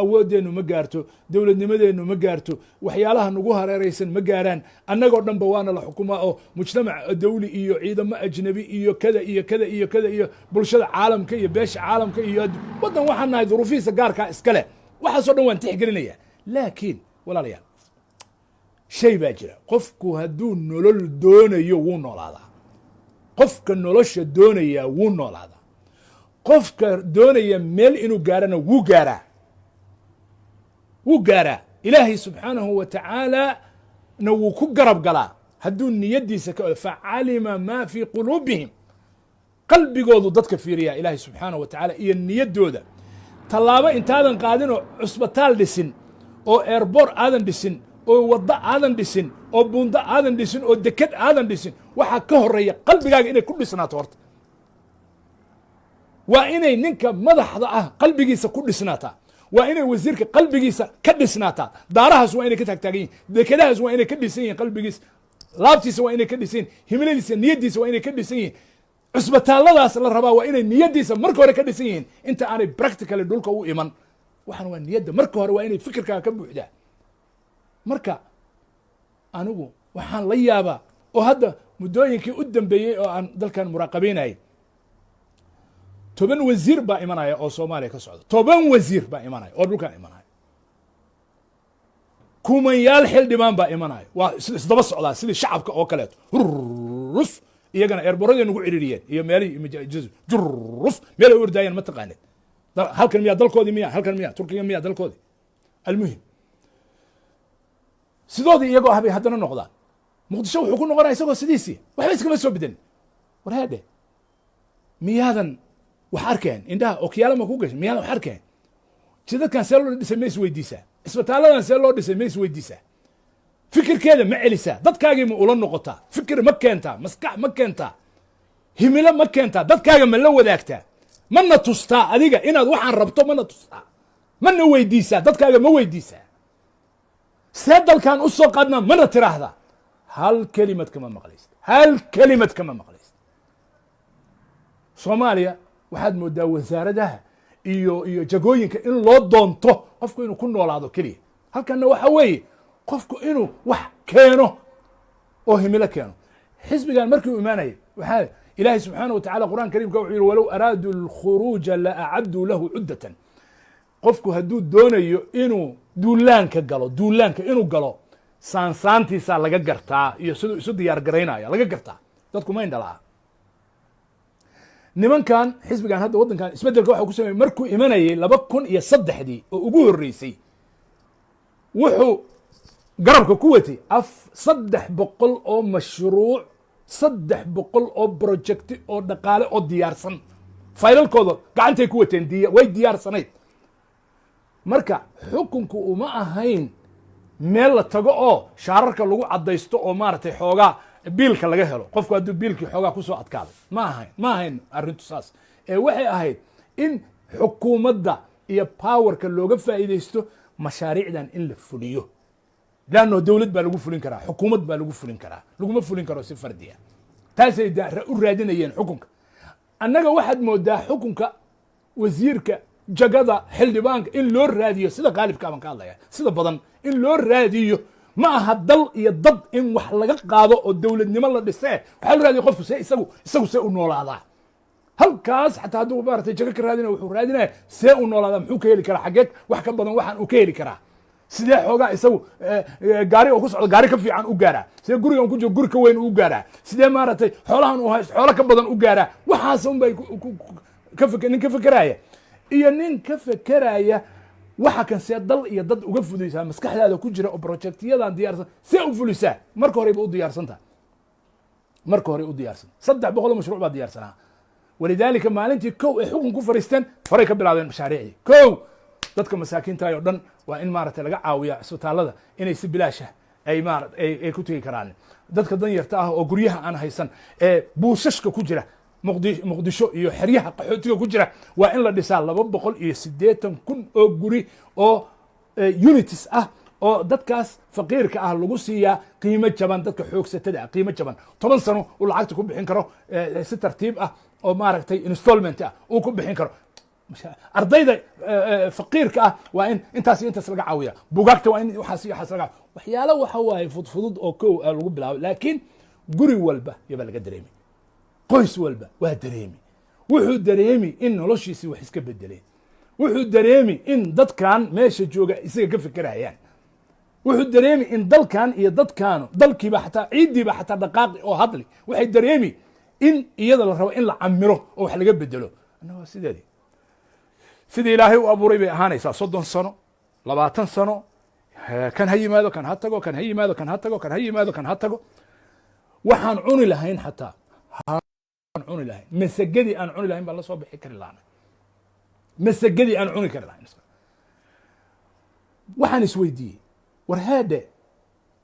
awoodeennu ma gaarto, dowladnimadeennu ma gaarto, waxyaalaha nagu hareeraysan ma gaaraan. Annagoo dhanba waana la xukumaa oo mujtamac dawli iyo ciidamo ajnabi iyo kada iyo kada iyo kada iyo bulshada caalamka iyo beesha caalamka iyo waddan waxaan nahay duruufihiisa gaarkaa iska leh. Waxaasoo dhan waan tixgelinaya, laakiin walaalayaal, shay baa jira: qofku hadduu nolol doonayo, wuu noolaadaa. Qofka nolosha doonaya wuu noolaadaa. Qofka doonaya meel inuu gaarana wuu gaaraa, wuu gaaraa. Ilaahay subxaanahu wa tacaala na wuu ku garab galaa hadduu niyadiisa ka. Facalima maa fii quluubihim, qalbigoodu dadka fiiriyaa Ilaahay subxaanahu wa tacaala iyo niyaddooda. Tallaabo intaadan qaadin oo cusbitaal dhisin oo airport aadan dhisin oo waddo aadan dhisin oo buundo aadan dhisin oo deked aadan dhisin, waxaa ka horeeya qalbigaaga inay ku dhisnaato. Horta waa inay ninka madaxda ah qalbigiisa ku dhisnaataa, waa inay wasiirka qalbigiisa ka dhisnaataa. Daarahaas waa inay ka taagtaagan yihin, dekedahaas waa inay ka dhisan yihin, qalbigiisa laabtiisa waa inay ka dhisan yihin, himiladiisa niyaddiisa waa inay ka dhisan yihiin. Cusbitaalladaas la rabaa waa inay niyaddiisa marka hore ka dhisan yihiin inta aanay practically dhulka u iman. Waxaan waa niyadda marka hore, waa inay fikirkaaga ka buuxdaa. Marka anigu waxaan la yaabaa oo hadda muddooyinkii u dambeeyey oo aan dalkan muraaqabeynayay, 10 wasiir baa imanaya oo Soomaaliya ka socda. 10 wasiir baa imanaya oo dhulkan imanaya. Kumanyaal xildhibaan baa imanaya. Waa isdaba socdaa sidii shacabka oo kaleeto, ruf. Iyagana airport-aday nagu ciriiriyeen iyo meelihii, juruf, meelay u ordaayeen ma taqaaneed. Halkan miyaa dalkoodii? Miya halkan? Miya Turkiga? Miya dalkoodii? Almuhim, sidoodii iyagoo ah bay haddana noqdaan. Muqdisho wuxuu ku noqonaya isagoo sidiisii, waxba iskama soo bedelin. War heedhe, miyaadan wax arkeen? Indhaha okiyaala ma ku gashay? Miyaadan wax arkeen? Jidadkan see loo dhisay ma isweydiisaa? Isbitaaladan see loo dhisay ma isweydiisaa? Fikirkeeda ma celisaa? Dadkaagii ma ula noqotaa? Fikir ma keentaa? Maskax ma keentaa? Himilo ma keentaa? Dadkaaga ma la wadaagtaa? Mana tustaa adiga inaad waxaan rabto? Mana tustaa? Mana weydiisaa? Dadkaaga ma weydiisaa? See dalkan u soo qaadnaa mana tiraahdaa? Hal kelimad kama maqlaysid, hal kelimad kama maqlaysid. Soomaaliya waxaad moodaa wasaaradaha iyo jagooyinka in loo doonto qofku inuu ku noolaado keliya. Halkanna waxa weeye qofku inuu wax keeno oo himilo keeno. Xisbigan markii uu imaanayay, waxaa Ilaahay subxaana wa tacala Qur'an karimka wuxuu yihi: "Walow araaduu alkhuruuja la acaduu lahu cuddatan." Qofku hadduu doonayo inuu duulaanka galo, duulaanka inuu galo saansaantiisaa laga gartaa iyo siduu isu diyaar garaynaya laga gartaa. Dadku ma indhalaa. Nimankan xisbigan hadda waddankan isbeddelka waxa ku sameeyey, markuu imanayay 2003-dii oo ugu horreysay, wuxuu garabka ku watay 300 oo mashruuc, 300 oo project-i oo dhaqaale oo diyaarsan. Faylalkooda gacantay ku wateen, way diyaarsanayd. Marka xukunku uma ahayn meel la tago oo shaararka lagu caddaysto oo maaragtay xoogaa biilka laga helo. Qofku hadduu biilkii xoogaa kusoo adkaaday, ma ahayn, ma ahayn arrintu saas. Ee waxay ahayd in xukuumadda iyo power-ka looga faa'iidaysto mashaariicdan in la fuliyo, leanno dowlad baa lagu fulin karaa, xukuumad baa lagu fulin karaa, laguma fulin karo si fardiya. Taasay u raadinayeen xukunka. Annaga waxaad moodaa xukunka, wasiirka, jagada, xildhibaanka in loo raadiyo, sida qaalibkaa baan ka hadlaya, sida badan in loo raadiyo. Ma aha dal iyo dad in wax laga qaado oo dowladnimo la dhisee. Waxaa la raadiya qofku see isagu see u noolaadaa halkaas. Xataa hadduu maaragtay jago ka raadinaya, wuxuu raadinaya see u noolaadaa, muxuu ka heli karaa, xaggee wax ka badan waxaan uu ka heli karaa, sidee xoogaa isagu gaari oo ku socdo gaari ka fiican u gaaraa, sidee gurigan ku jiro guri ka weyn u gaaraa, sidee maaragtay xoolahan uu haysto xoolo ka badan u gaaraa. Waxaas un bay ka nin ka fekeraya iyo nin ka fekeraya waxa kan see dal iyo dad uga fudaysaa maskaxdaada ku jira oo projectyadan diyaarsan see u fulisaa. Marka horeyba u diyaarsanta, marka horey u diyaarsan. 300 oo mashruuc baa diyaarsanaa. Walidaalika maalintii kow ay xukun ku fariisteen horay ka bilaabeen mashaariicdii. Kow, dadka masaakiinta oo dhan waa in maaragtay laga caawiya cisbitaalada inay si bilaasha ay maarata ay ku tegi karaan. Dadka danyarta ah oo guryaha aan haysan ee buushashka ku jira Muqdisho iyo xeryaha qaxootiga ku jira waa in la dhisaa 280,000 oo guri oo unities ah oo dadkaas faqiirka ah lagu siiyaa qiimo jaban, dadka xoogsatada ah qiimo jaban, 10 sano uu lacagta ku bixin karo si tartiib ah oo maaragtay installment ah uu ku bixin karo. Ardayda faqiirka ah waa in intaas iyo intaas laga caawiya. Bugaagta waa in waxaas iyo waxaas laga waxyaalo waxa waaye fudfudud oo kow lagu bilaabo. Laakiin guri walba yabaa laga dareemi, qoys walba waa dareemi. Wuxuu dareemi in noloshiisii wax iska bedeleen. Wuxuu dareemi in dadkan meesha jooga isaga ka fekerayaan. Wuxuu dareemi in dalkan iyo dadkaanu dalkiiba xataa ciiddiiba xataa dhaqaaqi oo hadli. Waxay dareemi in iyada la rabo in la camiro oo wax laga bedelo. Anna waa sideedii, sidii Ilaahay u abuuray bay ahaanaysaa. 30 sano, 20 sano, kan ha yimaado, kan ha tago, kan ha yimaado, kan ha tago, kan ha yimaado, kan ha tago. Waxaan cuni lahayn, xataa aan cuni lahayn, masagadii aan cuni lahayn baan la soo bixi kari lahana, masagadii aan cuni kari lahayn. Waxaan isweydiiyey, war heedhe,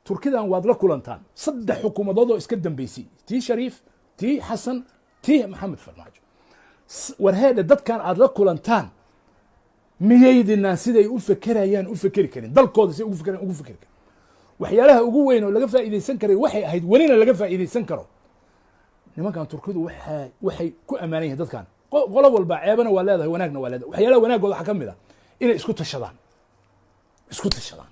Turkidan waad la kulantaan saddex xukuumadood oo iska dambeysay, tii Shariif, tii Xasan, tii Maxamed Farmaajo. War heedhe, dadkan aad la kulantaan miyaydinaan siday u fekerayaan u fekeri karin, dalkooda siday ugu fekerayaan ugu fekeri karin? Waxyaalaha ugu weyn oo laga faa'iidaysan karay waxay ahayd, welina laga faa'iidaysan karo, nimankan Turkidu waxay ku ammaanan yihiin dadkan. Qolo walba ceebana waa leedahay, wanaagna waa leedahay. Waxyaalaha wanaagooda waxaa ka mid a inay isku tashadaan, isku tashadaan.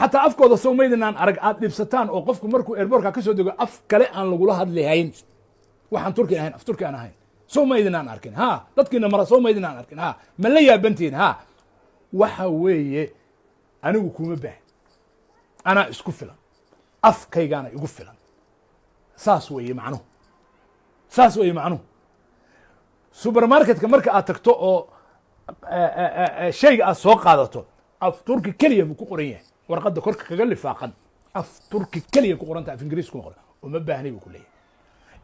Xataa afkooda sawmaydinaan arag aad dhibsataan oo qofku markuu airportka ka soo dego af kale aan lagula hadlihayn, waxaan Turki ahayn, af Turki aan ahayn? Sow maydinaan arkin? Ha, dadkiina mara sow maydinaan arkin? Ha, ma la yaabantihin? Ha, waxa weeye anigu kuma baahin, anaa isku filan, afkaygaana igu filan. Saas weeye macnuhu, saas weeye macnuhu. Supermarketka marka aad tagto oo shayga aad soo qaadato, af Turki keliya buu ku qoran yahay warqadda korka kaga lifaaqan. Af Turki keliya ku qoranta, af Ingiriis kuma qoran. Uma baahnay buu ku leeyahay,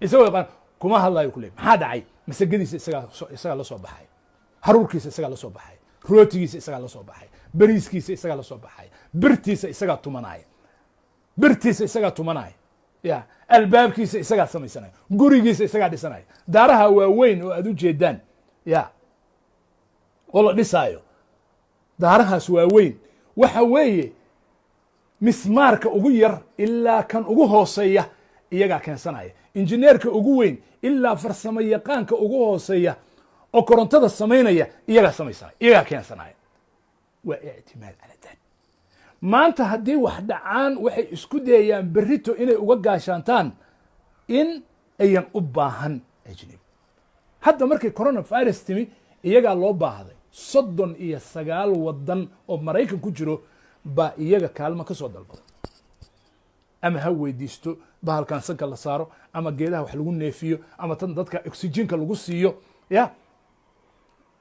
isagoo yaqaan kuma hadlayo ku leeyahay. Maxaa dhacay? Masagadiisa isagaa la soo baxay, haruurkiisa isagaa la soo baxay, rootigiisa isagaa la soo baxay, beriiskiisa isagaa la soo baxay, birtiisa isagaa tumanaya, birtiisa isagaa tumanaya, ya albaabkiisa isagaa samaysanaya, gurigiisa isagaa dhisanaya. Daaraha waaweyn oo aad u jeedaan ya oo la dhisaayo, daarahaas waaweyn waxa weeye mismaarka ugu yar ilaa kan ugu hooseeya iyagaa keensanaya, injineerka ugu weyn ilaa farsamo yaqaanka ugu hooseeya oo korontada samaynaya iyagaa samaysanaya, iyagaa keensanaya. Waa ictimaad cala daat. Maanta haddii wax dhacaan, waxay isku dayayaan berrito inay uga gaashaantaan in ayan u baahan ajnabi. Hadda markay coronavirus timi iyagaa loo baahday. 39 wadan oo Maraykan ku jiro baa iyaga kaalmo ka soo dalbaday, ama ha weydiisto bahalkan sanka la saaro, ama geedaha wax lagu neefiyo, ama tan dadka oxygenka lagu siiyo. Ya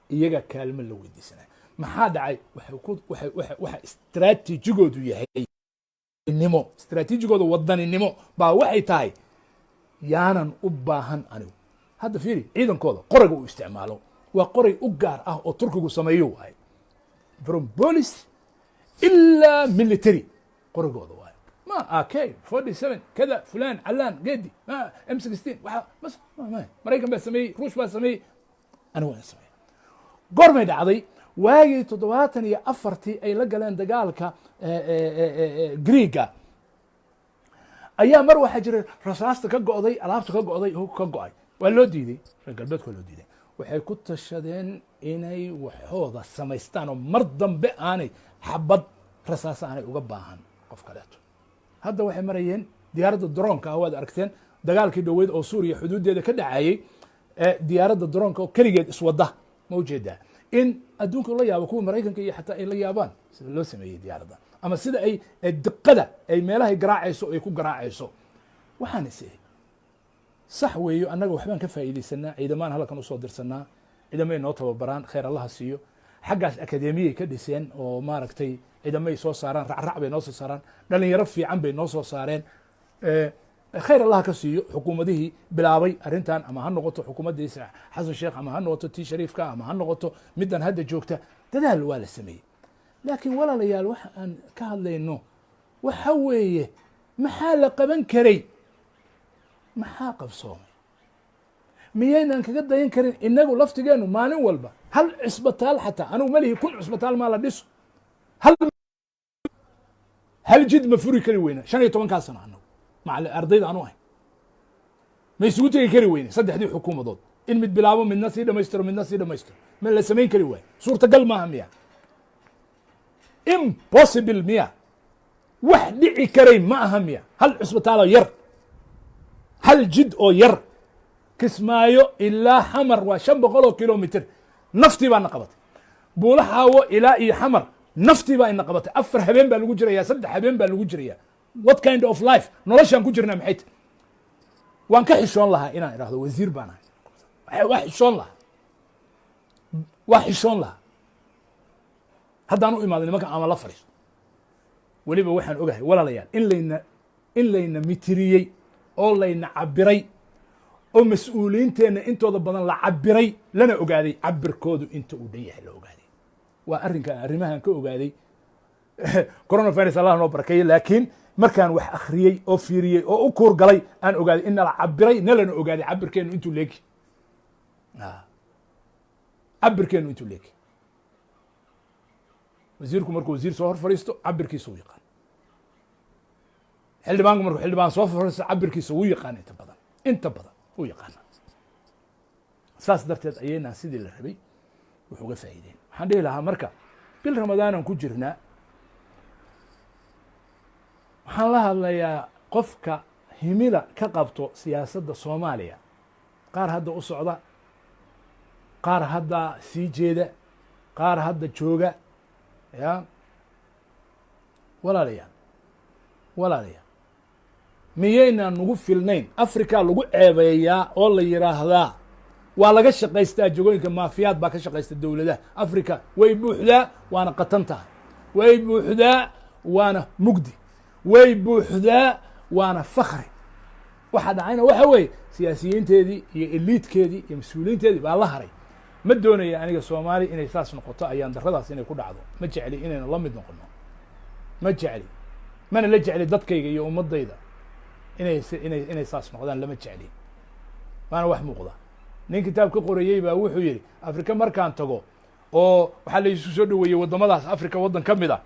iyaga kaalmo la weydiisanaya. Maxaa dhacay? Waxay ku waxay waxa waxa istraatiijigoodu yahay nimo, istraatiijigooda wadaninimo baa waxay tahay yaanan u baahan anigu. Hadda fiiri ciidankooda qorayga uu isticmaalo, waa qoray u gaar ah oo Turkigu sameeyo waaye. From police ilaa military qorigooda waaye. Ma AK-47 kada fulan calaan gedi ma M16 waxa mas ma Maraykan baa sameeyey, Ruush baa sameeyey, anigu waan sameeyey. Goormay dhacday? Waagii 74-tii ay la galeen dagaalka Greega ayaa mar waxaa jiray rasaasta ka go'day, alaabta ka go'day, hub ka go'ay. Waa loo diiday, reer galbeedka waa loo diiday. Waxay ku tashadeen inay waxooda samaystaan oo mar dambe aanay xabad rasaasa aanay uga baahan qof. Qof kaleeto hadda waxay marayeen diyaaradda droneka ah. Waad aragteen dagaalkii dhoweyd oo Suuriya xuduuddeeda ka dhacayey, diyaaradda droneka oo keligeed iswada. Ma ujeedaa in adduunka la yaabo, kuwa Maraykanka iyo xataa ay la yaabaan sida loo sameeyey diyaaradda ama sida ay diqada ay meelahay garaacayso ay ku garaacayso? Waxaan is iri, sax weeyo, annaga waxbaan ka faa'iidaysanaa, ciidamaan halkan usoo dirsanaa, ciidamay noo tababaraan, khayr Allaha siiyo. Xaggaas akademiyay ka dhiseen oo maaragtay ciidamay soo saaraan, racrac bay noo soo saaraan, dhalinyaro fiican bay noo soo saareen, khayr Allaha ka siiyo xukuumadihii bilaabay arrintan, ama ha noqoto xukuumaddii Xasan Sheekh, ama ha noqoto tii Shariifka, ama ha noqoto middan hadda joogta. Dadaal waa la sameeyey, laakiin walaalayaal, waxa aan ka hadlayno waxa weeye: maxaa la qaban karay? Maxaa qabsoomay? Miyaynan kaga dayan karin inagu laftigeenu maalin walba hal cisbitaal? Xataa anigu malihi 1000 cisbitaal maa la dhiso. Hal jid ma furi kari weyna 15-kaa sano? Anagu macal ardayda anu ahay ma isugu tegi kari weyne saddexdii xukuumadood in mid bilaabo, midna sii dhamaystiro, midna sii dhamaystiro? Ma la samayn kari waayo? Suurtagal maaha miya? Impossible miya? Wax dhici karay ma aha miya? Hal cusbitaaloo yar, hal jid oo yar, Kismaayo ilaa Xamar waa 500 oo kilomitr, naftii baa na qabatay. Buulaxaawo ilaa iyo Xamar naftii baa ina qabatay. 4 habeen baa lagu jiraya, 3 habeen baa lagu jiraya. What kind of life noloshaan ku jirnaa maxay tahy? Waan ka xishoon lahaa inaan idhahdo wasiir baan ahay. Waa xishoon lahaa, waa xishoon lahaa haddaan u imaado nimanka ama la fadhiisto. Weliba waxaan ogahay, walaalayaal, in layna mitiriyey oo layna cabiray oo mas-uuliyiinteenna intooda badan la cabiray, lana ogaaday cabirkoodu inta uu dhan yahay la ogaaday. Waa arrinka arrimahan ka ogaaday coronavirus, Allah noo barakeeye. Laakiin markaan wax akhriyey oo fiiriyey oo u kuur galay, aan ogaaday in nala cabiray, nalana ogaaday cabirkeenu intuu leegi, cabirkeenu intuu leegi. Wasiirku markuu wasiir soo hor fadhiisto, cabirkiisa wuu yaqaan. Xildhibaanku markuu xildhibaan soo fadhiisto, cabirkiisa wuu yaqaan. Inta badan, inta badan wuu yaqaana. Saas darteed ayaynaa sidii la rabay wax uga faa'iideen. Waxaan dhihi lahaa marka, bil Ramadaanan ku jirnaa, waxaan la hadlayaa qofka himila ka qabto siyaasadda Soomaaliya, qaar hadda u socda, qaar hadda sii jeeda, qaar hadda jooga. Ya walaalayaal, walaalayaal, miyaynaan nagu filnayn? Africa lagu ceebeeyaa oo la yidhaahdaa waa laga shaqaystaa jagooyinka, maafiyaad baa ka shaqaysta dowladaha Africa. Way buuxdaa, waana qatan tahay. Way buuxdaa, waana mugdi. Way buuxdaa, waana fakri. Waxa dhacayna waxa weeye siyaasiyiinteedii iyo elitekeedii iyo mas-uuliyiinteedii baa la haray. Ma doonaya aniga Soomaaliya inay saas noqoto, ayaan daradaas inay ku dhacdo ma jecli, inaynu la mid noqono ma jecli, mana la jecli. Dadkayga iyo ummadayda inay saas noqdaan lama jecli, waana wax muuqda. Nin kitaab ka qorayey baa wuxuu yidhi, Afrika markaan tago oo waxaa la isu soo dhaweeyey waddamadaas Africa, waddan ka mid a,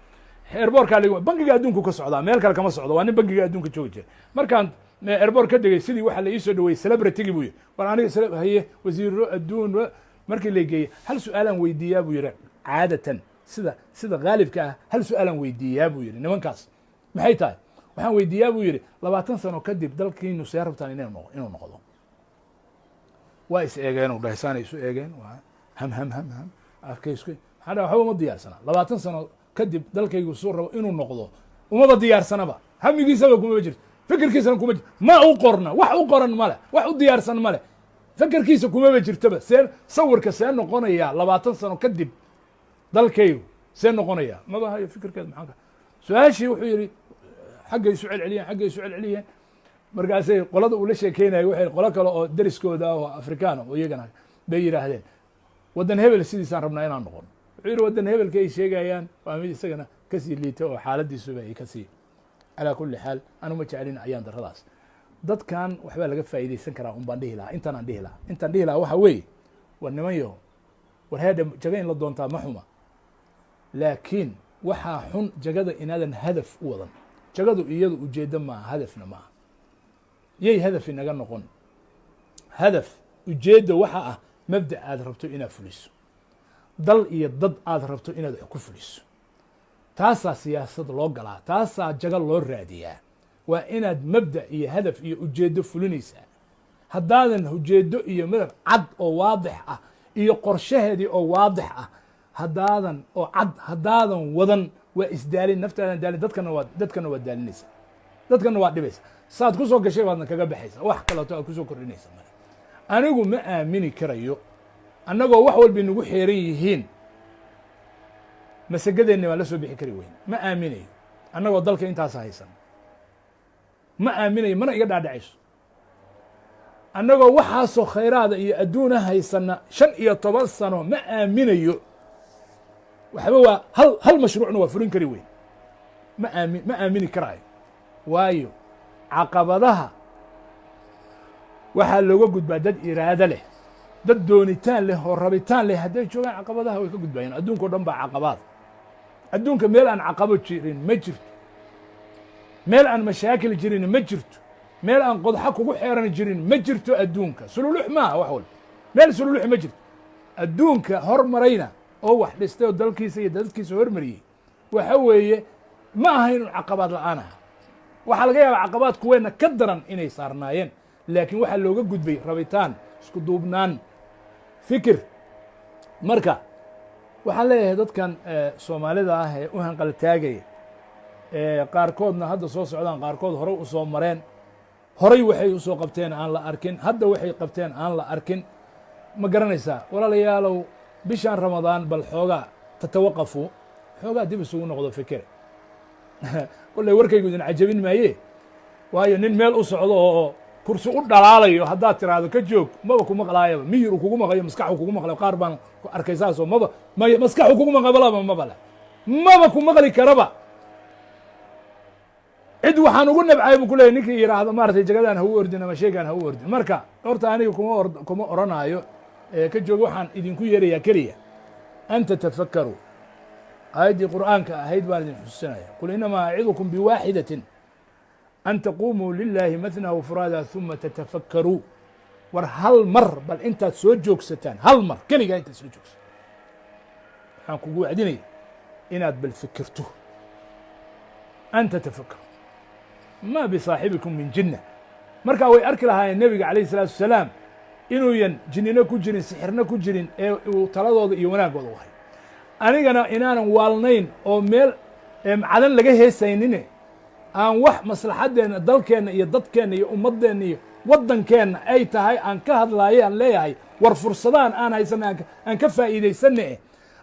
airportkaa lag Bangiga Adduunku ka socdaa, meel kale kama socdo. Waa nin Bangiga Adduunka joogi jira. Markaan airport ka degay, sidii waxaa la ii soo dhaweeyey celebrity buu yidhi. War aniga haye wasiiro adduun markii la geeyey, hal su-aalaan weydiiyaa buu yidhi. Caadatan, sida khaalibka ah, hal su-aalaan weydiiyaa buu yidhi nimankaas. Maxay tahay? Waxaan weydiiyaa buu yidhi, 20 sano kadib dalkiinu see rabtaan inuu noqdo? Waa is eegeen u dhahay, saanay isu eegeen, waa ham ham ham ham afkay isku. Maxaa dhaha? Waxba uma diyaarsana. 20 sano kadib dalkaygu suu rabo inuu noqdo umaba diyaarsanaba, hamigiisaba kumaba jirto, fikirkiisana kuma jirto, ma u qorna, wax u qoran male, wax u diyaarsan male, fikirkiisa kumaba jirtaba. See sawirka see noqonaya 20 sano kadib dalkaygu see noqonaya? Maba hayo fikirkeed. Maxaa ka su-aashii? Wuxuu yidhi, xaggay isu celceliyeen, xaggay isu celceliyeen. Markaasay qolada uu la sheekeynayay, waxay qolo kale oo deriskooda oo Afrikaana oo iyagana bay yidhaahdeen, waddan hebel sidiisaan rabnaa inaan noqono. Wuxuu yidhi, waddan hebelka ay sheegayaan waa mid isagana kasii liita oo xaaladiisuba ay kasii. Calaa kulli xaal, anu ma jeclin ayaan daradaas. Dadkan waxbaa laga faa'iidaysan karaa un baan dhihi lahaa. Intaan dhihi lahaa, intaan dhihi lahaa waxa weeye: war niman yaho, war heedha, jaga in la doontaa ma xuma, laakiin waxaa xun jagada inaadan hadaf u wadan. Jagadu iyadu ujeeddo maaha, hadafna maaha. Yay hadaf inaga noqon. Hadaf, ujeedda waxa ah mabda aad rabto inaad fuliso, dal iyo dad aad rabto inaad wax ku fuliso. Taasaa siyaasad loo galaa, taasaa jagal loo raadiyaa. Waa inaad mabda iyo hadaf iyo ujeeddo fulinaysaa. Haddaadan ujeeddo iyo madab cad oo waadix ah iyo qorshaheedii oo waadix ah haddaadan oo cad haddaadan wadan, waa isdaalin, naftaadan daalin, dadkana waa daalinaysa, dadkana waa dhibaysa. Saad ku soo gashay baadna kaga baxaysa, wax kaleeto aad kusoo kordhinaysa male. Anigu ma aamini karayo, annagoo wax walbay nagu xeeran yihiin, masagadeenni baan la soo bixi kari weyn. Ma aaminayo, annagoo dalka intaasa haysan. Ma aaminayo, mana iga dhaadhacayso, annagoo waxaasoo khayraada iyo adduuna haysana 15 sano. Ma aaminayo waxba. Waa hal mashruucna waa fulin kari weyn. Ma aamini karaayo, waayo caqabadaha waxaa looga gudbaa dad iraado leh, dad doonitaan leh oo rabitaan leh. Hadday joogaan, caqabadaha way ka gudbayaan. Adduunka o dhan baa caqabaad. Adduunka meel aan caqabo jirin ma jirto, meel aan mashaakil jirin ma jirto, meel aan qodxo kugu xeeran jirin ma jirto. Adduunka sululux maaha wax walba, meel sululux ma jirto. Adduunka hormarayna oo wax dhistay oo dalkiisa iyo dadkiisa hormariyey, waxa weeye ma aha inuu caqabaad la'aan aha. Waxaa laga yaabaa caqabaad kuweenna ka daran inay saarnaayeen, laakiin waxaa looga gudbay rabitaan, isku duubnaan, fikir. Marka waxaan leeyahay dadkan Soomaalida ah ee u hanqal taagaya, qaarkoodna hadda soo socdaan, qaarkood horey u soo mareen, horay waxay usoo qabteen aan la arkin, hadda waxay qabteen aan la arkin, ma garanaysaa? Walaalayaalow, bishaan Ramadaan bal xoogaa tatawaqafu, xoogaa dib isugu noqdo, fikir. Kolley warkaygu idin cajabin maaye, waayo nin meel u socdo oo kursi u dhalaalayo haddaad tiraahdo "ka joog", maba ku maqlaayaba. Miyir uu kugu maqlayo, maskaxu kugu maqlayo, qaar baan arkay saasoo maba may maskaxu kugu maqlabalaba maba le, maba ku maqli karaba. Cid waxaan ugu nabcay buu ku leeyay ninkii yidhaahdo, maaratay, "Jagadaan ha u ordin ama sheegaan ha u ordin." Marka horta aniga kuma oranaayo "ka joog". Waxaan idinku yeerayaa keliya an tatafakkaruu. Aayaddii Qur'aanka ahayd baan idin xusuusinaya: "Qul inamaa acidukum biwaaxidatin an taquumuu lilahi mathna wafuraada huma tatafakkaruu." War hal mar bal intaad soo joogsataan, hal mar keligaa intaad soo joogsataan, waxaan kugu wacdinaya inaad bal fikirto. An tatafakkaruu ma bisaaxibikum min jinna. Markaa way arki lahaayeen Nebiga calayh isalaatu wasalaam inuuyan jinnino ku jirin, sixirna ku jirin, ee uu taladooda iyo wanaaggooda u hayo. Anigana inaanan waalnayn oo meel cadan laga heesaynine, aan wax maslaxaddeenna, dalkeenna iyo dadkeenna iyo ummaddeenna iyo waddankeenna ay tahay aan ka hadlaayo, aan leeyahay war fursadaan aan haysana aan ka faa'iidaysanna eh,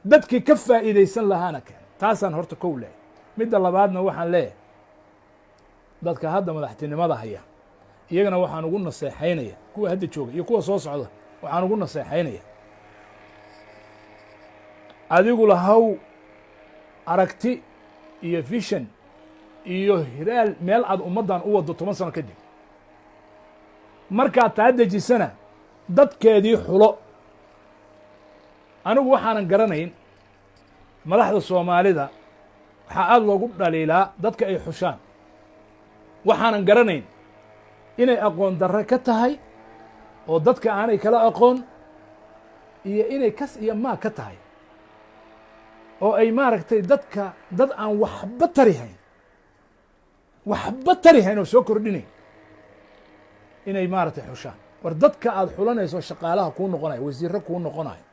dadkii ka faa'iidaysan lahaana keen. Taasaan horta kow leeyahay. Midda labaadna waxaan leeyahay dadka hadda madaxtinimada haya, iyagana waxaan ugu naseexaynaya, kuwa hadda jooga iyo kuwa soo socda, waxaan ugu naseexaynaya: adigu lahow aragti iyo vision iyo hiraal meel aad ummaddan u waddo 10 sano kadib. Markaad taa dejisana, dadkeedii xulo. Anigu waxaanan garanayn, madaxda Soomaalida waxaa aada loogu dhaliilaa dadka ay xushaan. Waxaanan garanayn inay aqoon darre ka tahay oo dadka aanay kala aqoon, iyo inay kas iyo maa ka tahay oo ay, maaragtay, dadka dad aan waxba tarihayn, waxba tarihayn oo soo kordhinayn inay, maaragtay, xushaan. War dadka aad xulanayso, shaqaalaha kuu noqonayo, wasiiro kuu noqonayo,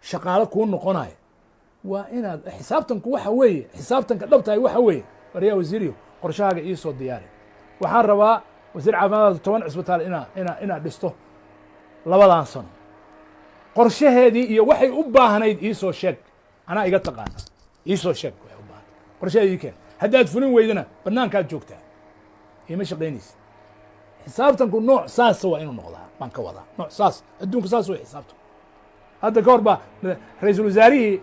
shaqaalo kuu noqonayo, waa inaad xisaabtanku waxa weeye, xisaabtanka dhabtahay waxa weeye: "Waryaa wasiiriyo, qorshahaaga iisoo diyaari. Waxaan rabaa, wasiir caafimaadka, 10 cisbitaal inaad dhisto labadan sano. Qorshaheedii iyo waxay u baahnayd iisoo sheeg. Anaa iga taqaana, iisoo sheeg waxay u baahnayd, qorshaheedii keen. Haddaad fulin weydana, banaankaad joogtaa, iima shaqaynaysid." Xisaabtanku nooc saasa waa inuu noqdaa baan ka wadaa, nooc saas. Adduunku saas way xisaabtanku. Hadda ka hor baa ra-iisul wasaarihii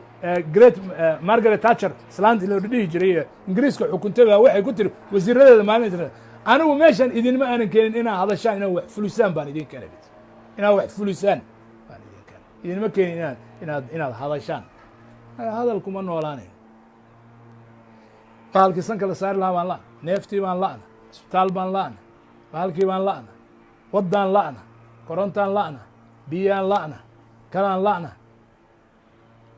great Margaret Thatcher, islaantii loo dhihi jiray Ingiriiska xukuntay, baa waxay ku tiri wasiiradeeda maalin: "Anigu meeshan idinma aanan keenin inaad hadashaan, inaad wax fulisaan baan idin keenay. Inaad wax fulisaan baan idin keenay, idinma keenin inaad hadashaan." Hadal kuma noolaanayo. Bahalkii sanka la saari lahaa baan la'na, neeftii baan la'na, isbitaal baan la'na, bahalkii baan la'na, waddaan la'na, korontaan la'na, biyaan la'na, kalaan la'na.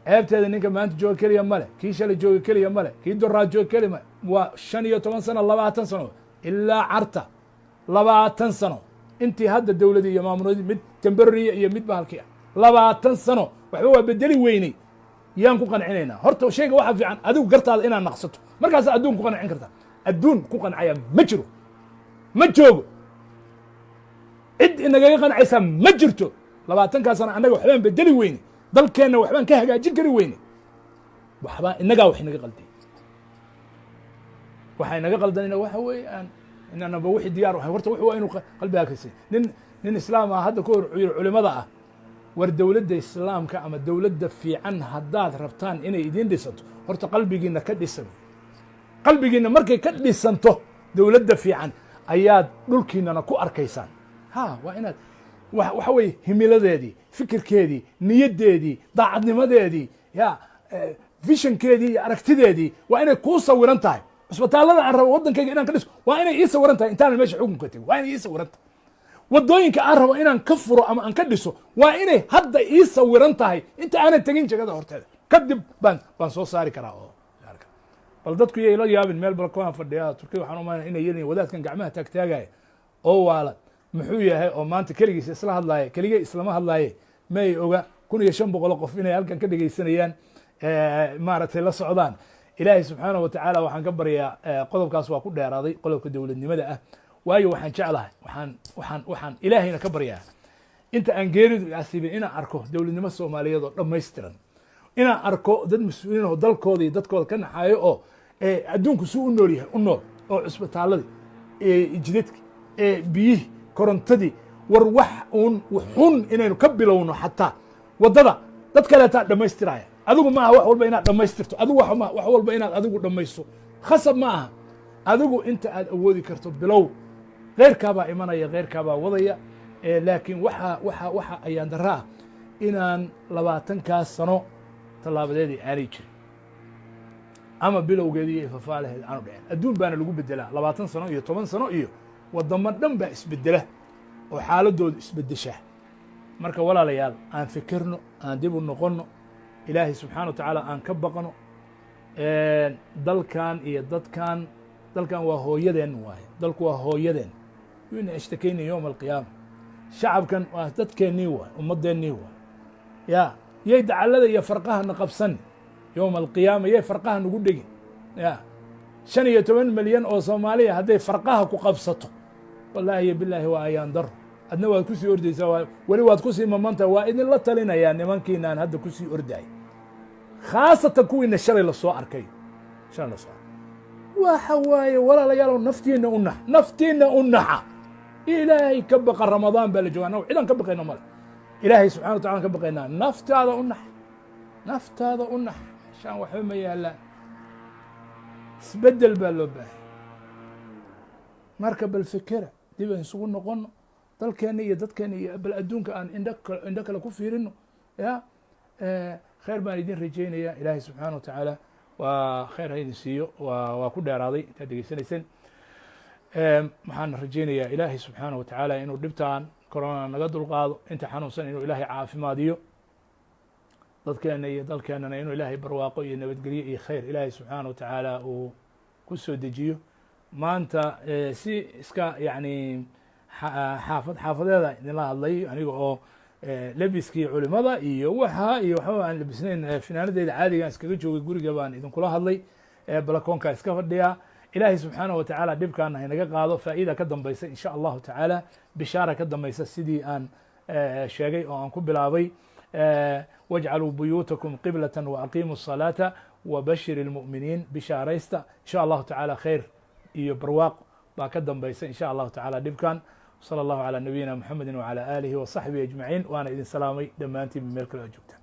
Ceebteeda ninka maanta jooga keliya male, kii shalay jooga keliya male, kii doraa jooga keliya male. Waa 15 sano, 20 sano, ilaa Carta 20 sano. Intii hadda dowladii iyo maamuladii, mid temporary iyo mid bahalkii ah, 20 sano waxba waa bedeli weynay. Yaan ku qancinaynaa? Horta shayga waxaa fiican adigu gartaada inaad naqsato, markaasa adduun ku qancin kartaa. Adduun ku qancaya ma jiro, ma joogo. Cid inagaga qancaysaa ma jirto. 20-kaa sano annaga waxbaan bedeli weyne, dalkeenna waxbaan ka hagaajin kari weyne. Waxbaa innagaa wax inaga qalday. Waxaa inaga qaldanayna waxa weeye aan inaanaba wixii diyaar ahay. Horta wuxuu waa inuu qalbigaa kasi. Nin islaam ah hadda ka hor wuxuu yidhi culimada ah: "War dowladda islaamka ama dowladda fiican haddaad rabtaan inay idiin dhisanto, horta qalbigiina ka dhisan. Qalbigiina markay ka dhisanto dowladda fiican ayaad dhulkiinana ku arkaysaan." Ha, waa inaad waxa weeye himiladeedii, fikirkeedii, niyaddeedii, daacadnimadeedii, ya visionkeedii iyo aragtideedii waa inay kuu sawiran tahay. Cusbitaallada aan rabo waddankayga inaan ka dhiso waa inay ii sawiran tahay intaanan meesha xukunka tegin. Waa inay ii sawiran tahay. Waddooyinka aan rabo inaan ka furo ama aan ka dhiso waa inay hadda ii sawiran tahay inta aanan tegin jegada horteeda. Kadib baan soo saari karaa. Oo bal dadku yay la yaabin, meel balkoan fadhiya Turkiya, waxaan u malanaya inay yelin wadaadkan gacmaha taagtaagaya oo waalan muxuu yahay, oo maanta keligiis isla hadlaaya. Keligay islama hadlaaye, ma ay oga 1500 qof inay halkan ka dhegaysanayaan, maaragtay, la socdaan. Ilaahay subxaanahu watacaala waxaan ka baryaa. Qodobkaas waa ku dheeraaday, qodobka dowladnimada ah, waayo waxaan jeclahay, waxaan ilaahayna ka baryaa inta aan geeridu asiibin inaan arko dowladnimo Soomaaliyeed oo dhammaystiran, inaan arko dad mas-uuliyiin oo dalkooda iyo dadkooda ka naxaayo, oo adduunku suu u nool yahay u nool, oo cusbitaaladii, jidadki, biyihii, korontadii. War wax uun xun inaynu ka bilowno, xataa waddada dad kaleetaa dhammaystiraya. Adigu ma aha wax walba inaad dhammaystirto. Adigu wax walba inaad adigu dhammaysto khasab ma aha. Adigu inta aad awoodi karto bilow, keyrkaabaa imanaya, keyrkaabaa wadaya. Laakiin waxa ayaan darra ah inaan 20-kaas sano tallaabadeedii aanay jirin ama bilowgeedii iyo fafaalaheed aanu dhicin. Adduun baana lagu bedelaa 20 sano iyo 10 sano, iyo waddamo dhan baa isbedela oo xaaladoodu isbedeshaa. Marka walaalayaal, aan fikirno, aan dib u noqonno, Ilaahay subxaana wa tacaala aan ka baqno. Dalkan iyo dadkan, dalkan waa hooyadeen waaye. Dalku waa hooyadeen, yuna ashtakayna yowma alqiyaama. Shacabkan waa dadkeennii waay, ummadeennii waay. Ya yay dacallada iyo farqahana qabsani yowma alqiyaama, yay farqaha nagu dhegin. Ya 15 milyan oo Soomaaliya hadday farqaha ku qabsato, wallaahi iyo bilaahi waa ayaan daro. Adna waad kusii ordaysaa, weli waad kusii mamanta. Waa idinla talinayaa nimankiinaan hadda kusii ordaay, khaasatan kuwiina shalay lasoo arkay, shalay lasoo arkay. Waxa waaye, walaalayaalow, naftiina u nax, naftiina u naxa. Ilaahay ka baqa. Ramadaan baa la jooga. Annagu cidaan ka baqayno male, Ilaahay subxana wa tacala ka baqaynaa. Naftaada u nax, naftaada u nax. Shaan waxba ma yaallaan, isbeddel baa loo baahay. Marka bal fekera, dib aan isugu noqono dalkeenna iyo dadkeena, iyo bal adduunka aan indho kale ku fiirino. Ya khayr baan idin rajaynaya. Ilaahay subxaana wa tacaala waa khayr ha idin siiyo. Waa ku dheeraaday intaad dhegeysanayseen. Waxaan rajaynayaa Ilaahay subxaana wa tacaala inuu dhibtaan corona naga dulqaado, inta xanuunsan inuu Ilaahay caafimaadiyo, dadkeena iyo dalkeenana inuu Ilaahay barwaaqo iyo nabadgelyo iyo khayr Ilaahay subxaana wa tacaala uu ku soo dejiyo. Maanta si iska yani xaafad xaafadeeda idinla hadlay, aniga oo lebiskii culimada iyo waxa iyo waxba aan lebisnayn, finaanadeeda caadiga aan iskaga joogay guriga baan idinkula hadlay, balakoonka iska fadhiyaa. Ilaahay subxaanaه wa tacaala dhibkaana haynaga qaado. Faa'iida ka dambaysa in sha Allahu tacaala, bishaara ka dambaysa, sidii aan sheegay oo aan ku bilaabay: "Wajcaluu buyuutakum qiblة waaqiimuu الصalaaةa wabashir اlmu'miniin." Bishaaraysta, in sha Allahu tacaala khayr iyo barwaaq baa ka dambaysa in sha Allahu tacaala dhibkan. Salى اllahu calى nabiyina Mxamedi wعalى alihi wa saxbihi ajmaciin. Waana idin salaamay dhammaantiin meel kale oo joogtaan.